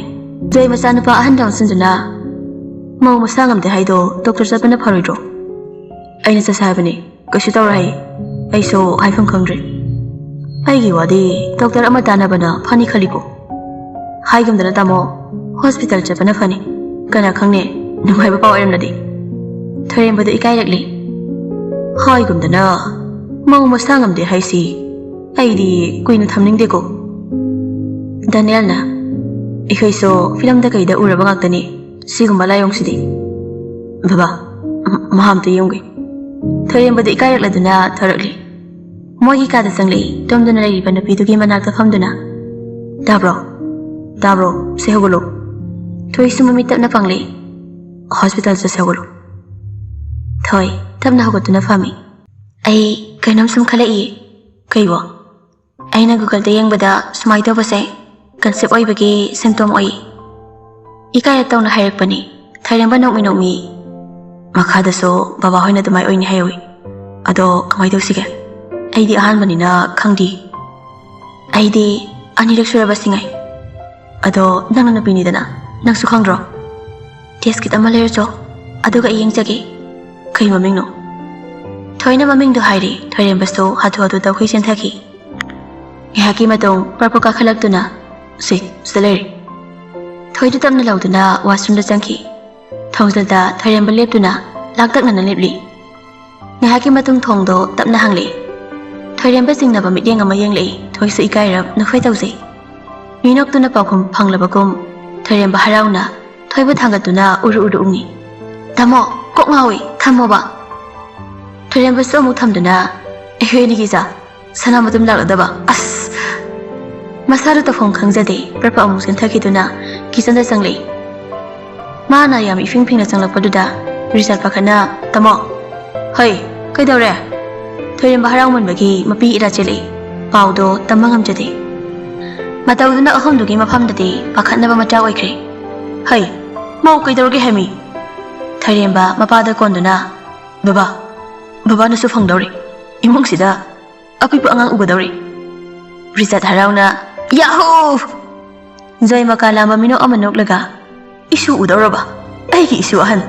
ꯊꯣꯏ ꯃꯆꯥꯅꯨꯄꯥ ꯑꯍꯟꯗ ꯑꯣꯟꯁꯤꯟꯗꯨꯅ, "ꯃꯧ ꯃꯁꯥ ꯉꯝꯗꯦ ꯍꯥꯏꯗꯣ ꯗꯣꯛꯇꯔ ꯆꯠꯄꯅ ꯐꯔꯣꯏꯗ꯭ꯔꯣ?" "ꯑꯩꯅ ꯆꯠꯁꯦ ꯍꯥꯏꯕꯅꯤ, ꯀꯩꯁꯨ ꯇꯧꯔꯣꯏ ꯍꯥꯏꯌꯦ꯫ ꯑꯩꯁꯨ ꯍꯥꯏꯐꯝ ꯈꯪꯗ꯭ꯔꯦ꯫ ꯑꯩꯒꯤ ꯋꯥꯗꯤ ꯗꯣꯛꯇꯔ ꯑꯃ ꯇꯥꯟꯅꯕꯅ ꯐꯅꯤ ꯈꯜꯂꯤꯀꯣ꯫ ꯍꯥꯏꯒꯨꯝꯗꯅ ꯇꯥꯃꯣ, ꯍꯣꯁꯄꯤꯇꯥꯜ ꯆꯠꯄꯅ ꯐꯅꯤ꯫ ꯀꯅꯥ ꯈꯪꯅꯤ, ꯅꯨꯡꯉꯥꯏꯕ ꯄꯥꯎ ꯑꯣꯏꯔꯝꯂꯗꯤ?" ꯊꯣꯏꯔꯦꯝꯕꯗꯨ ꯏꯀꯥꯏꯔꯛꯂꯤ꯫ "ꯍꯥꯏꯒꯨꯝꯗꯅ, ꯃꯧ ꯃꯁꯥ ꯉꯝꯗꯦ ꯍꯥꯏꯁꯤ ꯑꯩꯗꯤ ꯀꯨꯏꯅ ꯊꯝꯅꯤꯡꯗꯦꯀꯣ꯫ ꯗꯥꯅꯤꯌꯦꯜꯅ, ꯑꯩꯈꯣꯏꯁꯨ ꯐꯤꯂꯝꯗ ꯀꯩꯗ ꯎꯔꯕ ꯉꯥꯛꯇꯅꯤ ꯁꯤꯒꯨꯝꯕ ꯂꯥꯏꯑꯣꯡꯁꯤꯗꯤ꯫ ꯕꯕꯥ, ꯃꯍꯥ ꯑꯝꯇ ꯌꯦꯡꯒꯦ꯫" ꯊꯣꯏꯔꯦꯝꯕꯗꯨ ꯏꯀꯥꯏꯔꯛꯂꯗꯨꯅ ꯊꯣꯔꯛꯂꯤ꯫ ꯃꯣꯏꯒꯤ ꯀꯥꯗ ꯆꯪꯂꯛꯏ꯫ ꯇꯨꯝꯗꯨꯅ ꯂꯩꯔꯤꯕ ꯅꯨꯄꯤꯗꯨꯒꯤ ꯃꯅꯥꯛꯇ ꯐꯝꯗꯨꯅ, "ꯇꯥꯕ꯭ꯔꯣ? ꯇꯥꯕ꯭ꯔꯣ? ꯁꯦ ꯍꯧꯒꯠꯂꯣ꯫" ꯊꯣꯏꯁꯨ ꯃꯃꯤꯠ ꯇꯞꯅ ꯄꯥꯡꯂꯛꯏ꯫ "ꯍꯣꯁꯄꯤꯇꯥꯜ ꯆꯠꯁꯦ, ꯍꯧꯒꯠꯂꯣ꯫" ꯊꯣꯏ ꯇꯞꯅ ꯍꯧꯒꯠꯇꯨꯅ ꯐꯝꯃꯤ꯫ "ꯑꯩ ꯀꯩꯅꯣꯝ ꯁꯨꯝ ꯈꯜꯂꯛꯏꯌꯦ꯫" "ꯀꯩꯕꯣ?" "ꯑꯩꯅ ꯒꯨꯒꯜꯗ ꯌꯦꯡꯕꯗ ꯁꯨꯃꯥꯏꯅ ꯇꯧꯕꯁꯦ ꯀꯟꯁꯦꯞ ꯑꯣꯏꯕꯒꯤ ꯁꯤꯝꯇꯣꯝ ꯑꯣꯏ꯫" ꯏꯀꯥꯏꯔꯞ ꯇꯧꯅ ꯍꯥꯏꯔꯛꯄꯅꯤ꯫ ꯊꯣꯏꯔꯦꯝꯕ ꯅꯣꯛꯃꯤ ꯅꯣꯛꯃꯤ, "ꯃꯈꯥꯗꯁꯨ ꯕꯕꯥ ꯍꯣꯏꯅ ꯑꯗꯨꯃꯥꯏ ꯑꯣꯏꯅꯤ ꯍꯥꯏꯍꯧꯏ꯫ ꯑꯗꯣ ꯀꯃꯥꯏ ꯇꯧꯁꯤꯒꯦ? ꯑꯩꯗꯤ ꯑꯍꯥꯟꯕꯅꯤꯅ ꯈꯪꯗꯦ꯫" "ꯑꯩꯗꯤ ꯑꯅꯤꯔꯛ ꯁꯨꯔꯕ ꯁꯤꯡꯉꯩ꯫ ꯑꯗꯣ ꯅꯪꯅ ꯅꯨꯄꯤꯅꯤꯗꯅ, ꯅꯪꯁꯨ ꯈꯪꯗ꯭ꯔꯣ? ꯇꯦꯁ ꯀꯤꯠ ꯑꯃ ꯂꯩꯔꯨꯆꯣ, ꯑꯗꯨꯒ ꯑꯩ ꯌꯦꯡꯖꯒꯦ꯫" "ꯀꯩ ꯃꯃꯤꯡꯅꯣ?" ꯊꯣꯏꯅ ꯃꯃꯤꯡꯗꯣ ꯍꯥꯏꯔꯦ꯫ ꯊꯣꯏꯔꯦꯝꯕꯁꯨ ꯍꯥꯊꯨ ꯍꯥꯊꯨ ꯇꯧꯈꯩ ꯆꯦꯟꯊꯈꯤ꯫ ꯉꯥꯏꯍꯥꯛꯀꯤ ꯃꯇꯨꯡ ꯄ꯭ꯔꯞ ꯄ꯭ꯔꯞ ꯀꯥꯈꯠꯂꯛꯇꯨꯅ, "ꯁꯤ, ꯁꯤꯗ ꯂꯩꯔꯦ꯫" ꯊꯣꯏꯗꯨ ꯇꯞꯅ ꯂꯧꯗꯨꯅ ꯋꯥꯁꯔꯨꯝꯗ ꯆꯪꯈꯤ꯫ ꯊꯣꯡꯖꯤꯜꯗ ꯊꯣꯏꯔꯦꯝꯕ ꯂꯦꯞꯇꯨꯅ ꯂꯥꯛꯇꯛꯅꯅ ꯂꯦꯞꯂꯤ꯫ ꯉꯥꯏꯍꯥꯛꯀꯤ ꯃꯇꯨꯡ ꯊꯣꯡꯗꯣ ꯇꯞꯅ ꯍꯥꯡꯂꯛꯏ꯫ ꯊꯣꯏꯔꯦꯝꯕ ꯆꯤꯡꯅꯕ ꯃꯤꯠꯌꯦꯡ ꯑꯃ ꯌꯦꯡꯂꯛꯏ꯫ ꯊꯣꯏꯁꯨ ꯏꯀꯥꯏꯔꯞ ꯅꯈꯣꯏ ꯇꯧꯖꯩ꯫ ꯃꯤꯅꯣꯛꯇꯨꯅ ꯄꯥꯎꯈꯨꯝ ꯐꯪꯂꯕꯒꯨꯝ ꯊꯣꯏꯔꯦꯝꯕ ꯍꯔꯥꯎꯅ ꯊꯣꯏꯕꯨ ꯊꯥꯡꯒꯠꯇꯨꯅ ꯎꯔꯨ ꯎꯔꯨ ꯎꯪꯉꯤ꯫ "ꯇꯥꯃꯣ, ꯀꯣꯛ ꯉꯥꯎꯏ, ꯊꯝꯃꯣꯕ꯫" ꯊꯣꯏꯔꯦꯝꯕꯁꯨ ꯑꯃꯨꯛ ꯊꯝꯗꯨꯅ, "ꯑꯩꯈꯣꯏ ꯑꯅꯤꯒꯤ ꯆꯥ ꯁꯅꯥ ꯃꯇꯨꯝ ꯂꯥꯛꯂꯗꯕ, ꯑꯁ!" ꯃꯁꯥꯗꯨ ꯇꯧꯐꯝ ꯈꯪꯖꯗꯦ꯫ ꯄ꯭ꯔꯞ ꯄ꯭ꯔꯞ ꯑꯃꯨꯛ ꯆꯦꯟꯊꯈꯤꯗꯨꯅ ꯀꯤꯆꯟꯗ ꯆꯪꯂꯛꯏ꯫ ꯃꯥꯅ ꯌꯥꯝ ꯏꯐꯤꯡ ꯐꯤꯡꯅ ꯆꯪꯂꯛꯄꯗꯨꯗ ꯔꯤꯆꯥꯔꯗ ꯄꯥꯈꯠꯅ, "ꯇꯥꯃꯣ!" "ꯍꯩ, ꯀꯩꯗꯧꯔꯦ?" ꯊꯣꯏꯔꯦꯝꯕ ꯍꯔꯥꯎꯃꯟꯕꯒꯤ ꯃꯄꯤ ꯏꯔꯥ ꯆꯦꯜꯂꯛꯏ꯫ ꯄꯥꯎꯗꯣ ꯇꯝꯕ ꯉꯝꯖꯗꯦ꯫ ꯃꯇꯧꯗꯨꯅ ꯑꯍꯨꯝꯗꯨꯒꯤ ꯃꯐꯝꯗꯗꯤ ꯄꯥꯈꯠꯅꯕ ꯃꯆꯥꯛ ꯑꯣꯏꯈ꯭ꯔꯦ꯫ "ꯍꯩ, ꯃꯧ ꯀꯩꯗꯧꯔꯒꯦ ꯍꯥꯏꯃꯤ?" ꯊꯣꯏꯔꯦꯝꯕ ꯃꯄꯥꯗ ꯀꯣꯟꯗꯨꯅ, "ꯕꯕꯥ, ꯕꯕꯥꯅꯁꯨ ꯐꯪꯗꯧꯔꯦ꯫ ꯏꯃꯨꯡꯁꯤꯗ ꯑꯄꯤꯛꯄ ꯑꯉꯥꯡ ꯎꯒꯗꯧꯔꯦ꯫" ꯔꯤꯆꯥꯔꯗ ꯍꯔꯥꯎꯅ, ꯌꯥꯍꯨ! ꯖꯣꯏ ꯃꯀꯥ ꯂꯥꯝꯕ ꯃꯤꯅꯣꯛ ꯑꯃ ꯅꯣꯛꯂꯒ, "ꯏꯁꯨ ꯎꯗꯧꯔꯕ? ꯑꯩꯒꯤ ꯏꯁꯨ ꯑꯍꯟ!"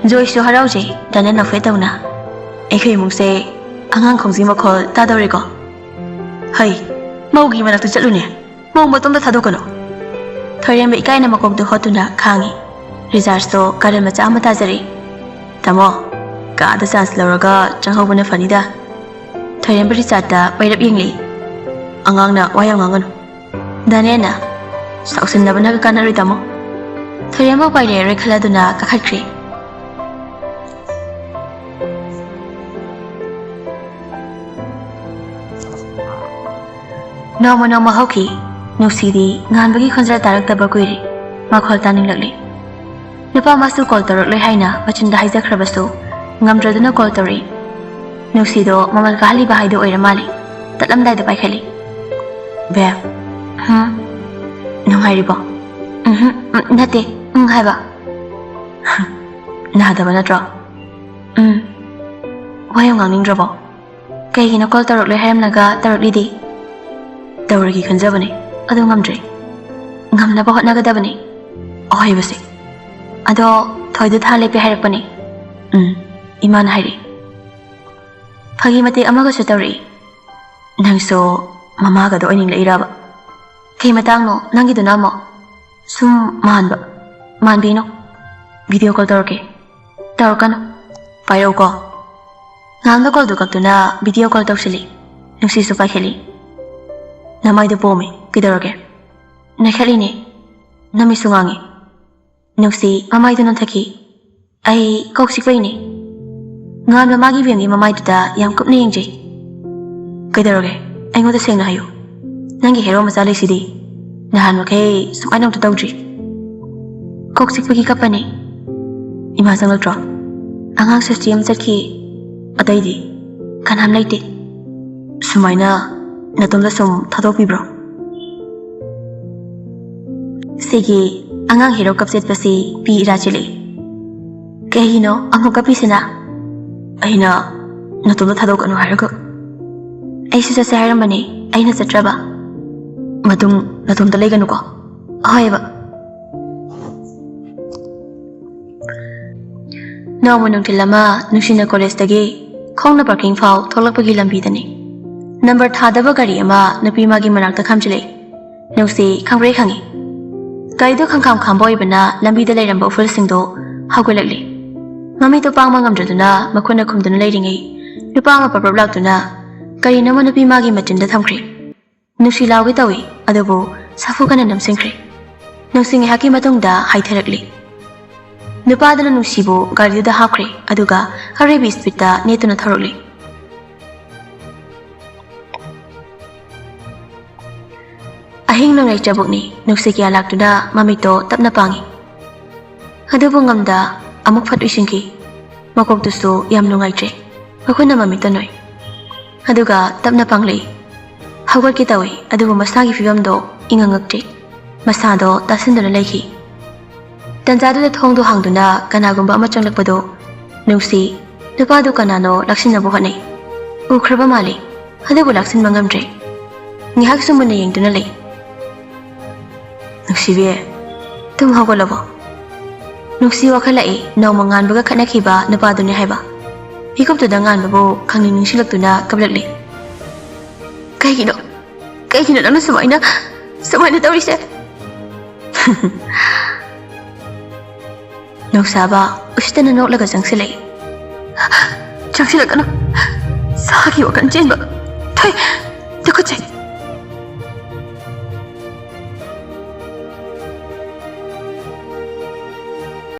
ꯖꯣꯏꯁꯨ ꯍꯔꯥꯎꯖꯩ, ꯗꯥꯅꯦꯜ ꯅꯣꯛꯐꯦꯠ ꯇꯧꯅ꯫ "ꯑꯩꯈꯣꯏ ꯏꯃꯨꯡꯁꯦ ꯑꯉꯥꯡ ꯈꯣꯡꯖꯤ ꯃꯈꯣꯜ ꯇꯥꯗꯧꯔꯦꯀꯣ꯫ ꯍꯩ, ꯃꯧꯒꯤ ꯃꯅꯥꯛꯇ ꯆꯠꯂꯨꯅꯦ꯫ ꯃꯧ ꯃꯇꯣꯝꯇ ꯊꯥꯗꯣꯛꯀꯅꯨ꯫" ꯊꯣꯏꯔꯦꯝꯕ ꯏꯀꯥꯏꯅ ꯃꯀꯣꯛꯇꯨ ꯍꯣꯠꯇꯨꯅ ꯈꯥꯡꯉꯤ꯫ ꯔꯤꯆꯥꯔꯖꯇꯣ ꯀꯥꯔꯟ ꯃꯆꯥ ꯑꯃ ꯇꯥꯖꯔꯦ꯫ "ꯇꯥꯃꯣ, ꯀꯥꯗ ꯆꯥꯟꯁ ꯂꯧꯔꯒ ꯆꯪꯍꯧꯕꯅ ꯐꯅꯤꯗ꯫" ꯊꯣꯏꯔꯦꯝꯕ ꯔꯤꯆꯥꯔꯖꯇ ꯄꯩꯔꯞ ꯌꯦꯡꯂꯤ꯫ "ꯑꯉꯥꯡꯅ ꯋꯥ ꯌꯥꯝ ꯉꯥꯡꯒꯅꯨ꯫" ꯗꯥꯅꯦꯜꯅ, "ꯁꯥꯎꯁꯤꯟꯅꯕꯅꯒ ꯀꯥꯟꯅꯔꯣꯏ, ꯇꯥꯃꯣ꯫" ꯊꯣꯏꯔꯦꯝꯕ ꯎꯄꯥꯏ ꯂꯩꯔꯔꯣꯏ ꯈꯜꯂꯗꯨꯅ ꯀꯥꯈꯠꯈ꯭ꯔꯦ꯫ ꯅꯣꯡꯃ ꯅꯣꯡꯃ ꯍꯧꯈꯤ꯫ ꯅꯨꯡꯁꯤꯗꯤ ꯉꯥꯟꯕꯒꯤ ꯈꯣꯟꯖꯦꯜ ꯇꯥꯔꯛꯇꯕ ꯀꯨꯏꯔꯦ꯫ ꯃꯈꯣꯜ ꯇꯥꯅꯤꯡꯂꯛꯂꯦ꯫ ꯅꯨꯄꯥ ꯃꯥꯁꯨ ꯀꯣꯜ ꯇꯧꯔꯛꯂꯣꯏ ꯍꯥꯏꯅ ꯃꯆꯤꯟꯗ ꯍꯥꯏꯖꯈ꯭ꯔꯕꯁꯨ, ꯉꯝꯗ꯭ꯔꯗꯨꯅ ꯀꯣꯜ ꯇꯧꯔꯛꯏ꯫ ꯅꯨꯡꯁꯤꯗꯣ ꯃꯃꯜ ꯀꯥꯍꯜꯂꯤꯕ ꯍꯥꯏꯗꯣ ꯑꯣꯏꯔ ꯃꯥꯜꯂꯦ꯫ ꯇꯠꯂꯝꯗꯥꯏꯗ ꯄꯥꯏꯈꯠꯂꯤ꯫ "ꯕꯦꯕ꯫" "ꯍꯝ?" "ꯅꯨꯡꯉꯥꯏꯔꯤꯕꯣ?" "ꯎꯝꯍꯨꯝ, ꯎꯝ, ꯅꯠꯇꯦ, ꯎꯝ ꯍꯥꯏꯕ꯫" "ꯅꯥꯗꯕ ꯅꯠꯇ꯭ꯔꯣ?" "ꯎꯝ꯫" "ꯋꯥ ꯌꯥꯝ ꯉꯥꯡꯅꯤꯡꯗ꯭ꯔꯕꯣ? ꯀꯩꯒꯤꯅꯣ ꯀꯣꯜ ꯇꯧꯔꯛꯂꯣꯏ ꯍꯥꯏꯔꯝꯂꯒ ꯇꯧꯔꯛꯂꯤꯗꯤ?" "ꯇꯧꯔꯒꯦ ꯈꯟꯖꯕꯅꯦ, ꯑꯗꯨ ꯉꯝꯗ꯭ꯔꯦ꯫ ꯉꯝꯅꯕ ꯍꯣꯠꯅꯒꯗꯕꯅꯦ꯫ ꯑꯍꯣꯏꯕꯁꯦ꯫ ꯑꯗꯣ ꯊꯣꯏꯗ ꯊꯥ ꯂꯦꯞꯄꯦ ꯍꯥꯏꯔꯛꯄꯅꯦ꯫" "ꯎꯝ, ꯏꯃꯥꯅ ꯍꯥꯏꯔꯛꯏ꯫" "ꯐꯥꯒꯤ ꯃꯇꯦꯛ ꯑꯃꯒꯁꯨ ꯇꯧꯔꯛꯏ꯫" "ꯅꯪꯁꯨ ꯃꯃꯥꯒꯗꯣ ꯑꯣꯏꯅꯤꯡꯂꯛꯏꯔꯕ?" "ꯀꯩ ꯃꯇꯥꯡꯅꯣ ꯅꯪꯒꯤꯗꯨꯅ ꯑꯃꯨꯛ?" "ꯁꯨꯝ ꯃꯥꯟꯕ꯫" "ꯃꯥꯟꯕꯤꯅꯣ꯫ ꯚꯤꯗꯤꯑꯣ ꯀꯣꯜ ꯇꯧꯔꯛꯀꯦ꯫" "ꯇꯧꯔꯛꯀꯅꯨ꯫ ꯄꯥꯏꯔꯛꯎꯀꯣ꯫" ꯉꯥꯜꯗ ꯀꯣꯜꯗꯨ ꯀꯛꯇꯨꯅ ꯚꯤꯗꯤꯑꯣ ꯀꯣꯜ ꯇꯧꯁꯤꯜꯂꯤ꯫ ꯅꯨꯡꯁꯤꯁꯨ ꯄꯥꯏꯈꯠꯂꯤ꯫ "ꯅꯃꯥꯏꯗꯨ ꯄꯣꯝꯃꯤ꯫ ꯀꯩꯗꯧꯔꯒꯦ?" "ꯅꯣꯏꯈꯠꯂꯤꯅꯦ꯫ ꯅꯃꯤꯠꯁꯨ ꯉꯥꯡꯉꯤ꯫" ꯅꯨꯡꯁꯤ ꯃꯃꯥꯏꯗꯨ ꯅꯣꯟꯊꯈꯤ꯫ "ꯑꯩ ꯀꯣꯛ ꯆꯤꯛꯄꯩꯅꯦ꯫" ꯉꯥꯟꯕ ꯃꯥꯒꯤ ꯕꯦꯝꯒꯤ ꯃꯃꯥꯏꯗꯨꯗ ꯌꯥꯝ ꯀꯨꯞꯅ ꯌꯦꯡꯖꯩ꯫ "ꯀꯩꯗꯧꯔꯒꯦ? ꯑꯩꯉꯣꯟꯗ ꯁꯦꯡꯅ ꯍꯥꯏꯌꯨ꯫ ꯅꯪꯒꯤ ꯍꯦꯔꯣ ꯃꯆꯥ ꯂꯩꯁꯤꯗꯤ꯫ ꯅꯍꯥꯟ ꯃꯈꯩ ꯁꯨꯃꯥꯏꯅ ꯑꯃꯨꯛꯇ ꯇꯧꯗ꯭ꯔꯤ꯫" "ꯀꯣꯛ ꯆꯤꯛꯄꯒꯤ ꯀꯞꯄꯅꯦ꯫" "ꯏꯃꯥ ꯆꯪꯂꯛꯇ꯭ꯔꯣ?" "ꯑꯉꯥꯡ ꯁꯣꯁꯇꯤ ꯑꯃ ꯆꯠꯈꯤ꯫ ꯑꯇꯩꯗꯤ ꯀꯅꯥꯝ ꯂꯩꯇꯦ꯫" "ꯁꯨꯃꯥꯏꯅ ꯅꯇꯣꯝꯗ ꯁꯨꯝ ꯊꯥꯗꯣꯛꯄꯤꯕ꯭ꯔꯣ?" ꯁꯤꯒꯤ ꯑꯉꯥꯡ ꯍꯦꯔꯣ ꯀꯞꯆꯦꯠꯄꯁꯤ ꯄꯤ ꯏꯔꯥ ꯆꯤꯜꯂꯛꯏ꯫ "ꯀꯩꯒꯤꯅꯣ ꯑꯃꯨꯛ ꯀꯞꯄꯤꯁꯤꯅ?" "ꯑꯩꯅ ꯅꯇꯣꯝꯗ ꯊꯥꯗꯣꯛꯀꯅꯨ ꯍꯥꯏꯔꯒ꯫" "ꯑꯩꯁꯨ ꯆꯠꯁꯦ ꯍꯥꯏꯔꯝꯕꯅꯦ, ꯑꯩꯅ ꯆꯠꯇ꯭ꯔꯕ?" ꯃꯇꯨꯡ ꯅꯇꯣꯝꯇ ꯂꯩꯒꯅꯨꯀꯣ꯫ ꯍꯣꯏꯕ꯫ ꯅꯣꯡꯃ ꯅꯨꯡꯊꯤꯜ ꯑꯃ ꯅꯨꯡꯁꯤꯅ ꯀꯣꯂꯦꯖꯇꯒꯤ ꯈꯣꯡꯅ ꯄꯥꯔꯀꯤꯡ ꯐꯥꯎ ꯊꯣꯛꯂꯛꯄꯒꯤ ꯂꯝꯕꯤꯗꯅꯤ꯫ ꯅꯝꯕꯔ ꯊꯥꯗꯕ ꯒꯥꯔꯤ ꯑꯃ ꯅꯨꯄꯤ ꯃꯥꯒꯤ ꯃꯅꯥꯛꯇ ꯈꯥꯝꯖꯤꯜꯂꯛꯏ꯫ ꯅꯨꯡꯁꯤ ꯈꯪꯄ꯭ꯔꯦꯛ ꯈꯪꯉꯤ꯫ ꯒꯥꯔꯤꯗꯨ ꯈꯪꯈꯥꯝ ꯈꯥꯝꯕ ꯑꯣꯏꯕꯅ ꯂꯝꯕꯤꯗ ꯂꯩꯔꯝꯕ ꯎꯐꯨꯜꯁꯤꯡꯗꯣ ꯍꯧꯒꯠꯂꯛꯂꯤ꯫ ꯃꯃꯤꯠꯇꯨ ꯄꯥꯡꯕ ꯉꯝꯗ꯭ꯔꯗꯨꯅ ꯃꯈꯨꯠꯅ ꯈꯨꯝꯗꯨꯅ ꯂꯩꯔꯤꯉꯩ ꯅꯨꯄꯥ ꯑꯃ ꯄ꯭ꯔꯞ ꯄ꯭ꯔꯞ ꯂꯥꯛꯇꯨꯅ ꯀꯔꯤꯅꯣꯃ ꯅꯨꯄꯤ ꯃꯥꯒꯤ ꯃꯆꯤꯟꯗ ꯊꯝꯈ꯭ꯔꯦ꯫ ꯅꯨꯡꯁꯤ ꯂꯥꯎꯒꯦ ꯇꯧꯏ, ꯑꯗꯨꯕꯨ ꯁꯥꯐꯨ ꯀꯟꯅ ꯅꯝꯁꯤꯟꯈ꯭ꯔꯦ꯫ ꯅꯨꯡꯁꯤ ꯉꯥꯏꯍꯥꯛꯀꯤ ꯃꯇꯨꯡꯗ ꯍꯥꯏꯊꯔꯛꯂꯤ꯫ ꯅꯨꯄꯥꯗꯨꯅ ꯅꯨꯡꯁꯤꯕꯨ ꯒꯥꯔꯤꯗꯨꯗ ꯍꯥꯞꯈ꯭ꯔꯦ, ꯑꯗꯨꯒ ꯑꯔꯣꯏꯕꯤ ꯁ꯭ꯄꯤꯗꯇ ꯅꯦꯠꯇꯨꯅ ꯊꯧꯔꯛꯂꯤ꯫ ꯑꯍꯤꯡ ꯅꯣꯡꯌꯥꯏ ꯆꯕꯨꯛꯅꯤ, ꯅꯨꯡꯁꯤ ꯀꯌꯥ ꯂꯥꯛꯇꯨꯅ ꯃꯃꯤꯠꯇꯣ ꯇꯞꯅ ꯄꯥꯡꯉꯤ꯫ ꯑꯗꯨꯕꯨ ꯉꯝꯗ ꯑꯃꯨꯛ ꯐꯠ ꯎꯏꯁꯤꯟꯈꯤ꯫ ꯃꯀꯣꯛꯇꯨꯁꯨ ꯌꯥꯝ ꯅꯨꯡꯉꯥꯏꯇ꯭ꯔꯦ꯫ ꯃꯈꯨꯠꯅ ꯃꯃꯤꯠꯇ ꯅꯣꯏ꯫ ꯑꯗꯨꯒ ꯇꯞꯅ ꯄꯥꯡꯂꯛꯏ꯫ ꯍꯧꯒꯠꯀꯦ ꯇꯧꯏ, ꯑꯗꯨꯕꯨ ꯃꯁꯥꯒꯤ ꯐꯤꯕꯝꯗꯣ ꯏꯉꯉꯛꯇ꯭ꯔꯤ꯫ ꯃꯁꯥꯗꯣ ꯇꯥꯁꯤꯟꯗꯨꯅ ꯂꯩꯈꯤ꯫ ꯇꯟꯖꯥꯗꯨꯗ ꯊꯣꯡꯗꯣ ꯍꯥꯡꯗꯨꯅ ꯀꯅꯥꯒꯨꯝꯕ ꯑꯃ ꯆꯪꯂꯛꯄꯗꯣ ꯅꯨꯡꯁꯤ, ꯅꯨꯄꯥꯗꯨ ꯀꯅꯥꯅꯣ ꯂꯥꯛꯁꯤꯟꯅꯕ ꯍꯣꯠꯅꯩ꯫ ꯎꯈ꯭ꯔꯕ ꯃꯥꯜꯂꯤ, ꯑꯗꯨꯕꯨ ꯂꯥꯛꯁꯤꯟꯕ ꯉꯝꯗ꯭ꯔꯦ꯫ ꯉꯥꯏꯍꯥꯛꯁꯨ ꯃꯨꯟꯅ ꯌꯦꯡꯗꯨꯅ ꯂꯩ꯫ ꯅꯨꯡꯁꯤꯕꯤ, ꯇꯨꯝ ꯍꯧꯒꯠꯂꯕꯣ? ꯅꯨꯡꯁꯤ ꯋꯥꯈꯜ ꯂꯥꯛꯏ, ꯅꯣꯡꯃ ꯉꯥꯟꯕꯒ ꯈꯠꯅꯈꯤꯕ ꯅꯨꯄꯥꯗꯨꯅꯤ ꯍꯥꯏꯕ꯫ ꯃꯤꯀꯨꯞꯇꯨꯗ ꯉꯥꯟꯕꯕꯨ ꯈꯪꯅꯤꯡ ꯅꯤꯡꯁꯤꯡꯂꯛꯇꯨꯅ ꯀꯞꯂꯛꯂꯤ꯫ ꯀꯩꯒꯤꯅꯣ? ꯀꯩꯒꯤꯅꯣ ꯅꯪꯅ ꯁꯨꯃꯥꯏꯅ, ꯁꯨꯃꯥꯏꯅ ꯇꯧꯔꯤꯁꯦ? ꯅꯨꯡꯁꯥꯕ ꯎꯁꯤꯠꯇꯅ ꯅꯣꯛꯂꯒ ꯆꯪꯁꯤꯜꯂꯛꯏ꯫ ꯆꯪꯁꯤꯜꯂꯛꯀꯅꯨ꯫ ꯁꯥꯒꯤ ꯋꯥꯈꯜ ꯆꯦꯟꯕ꯫ ꯊꯣꯏ, ꯇꯨꯀꯠꯆꯩ꯫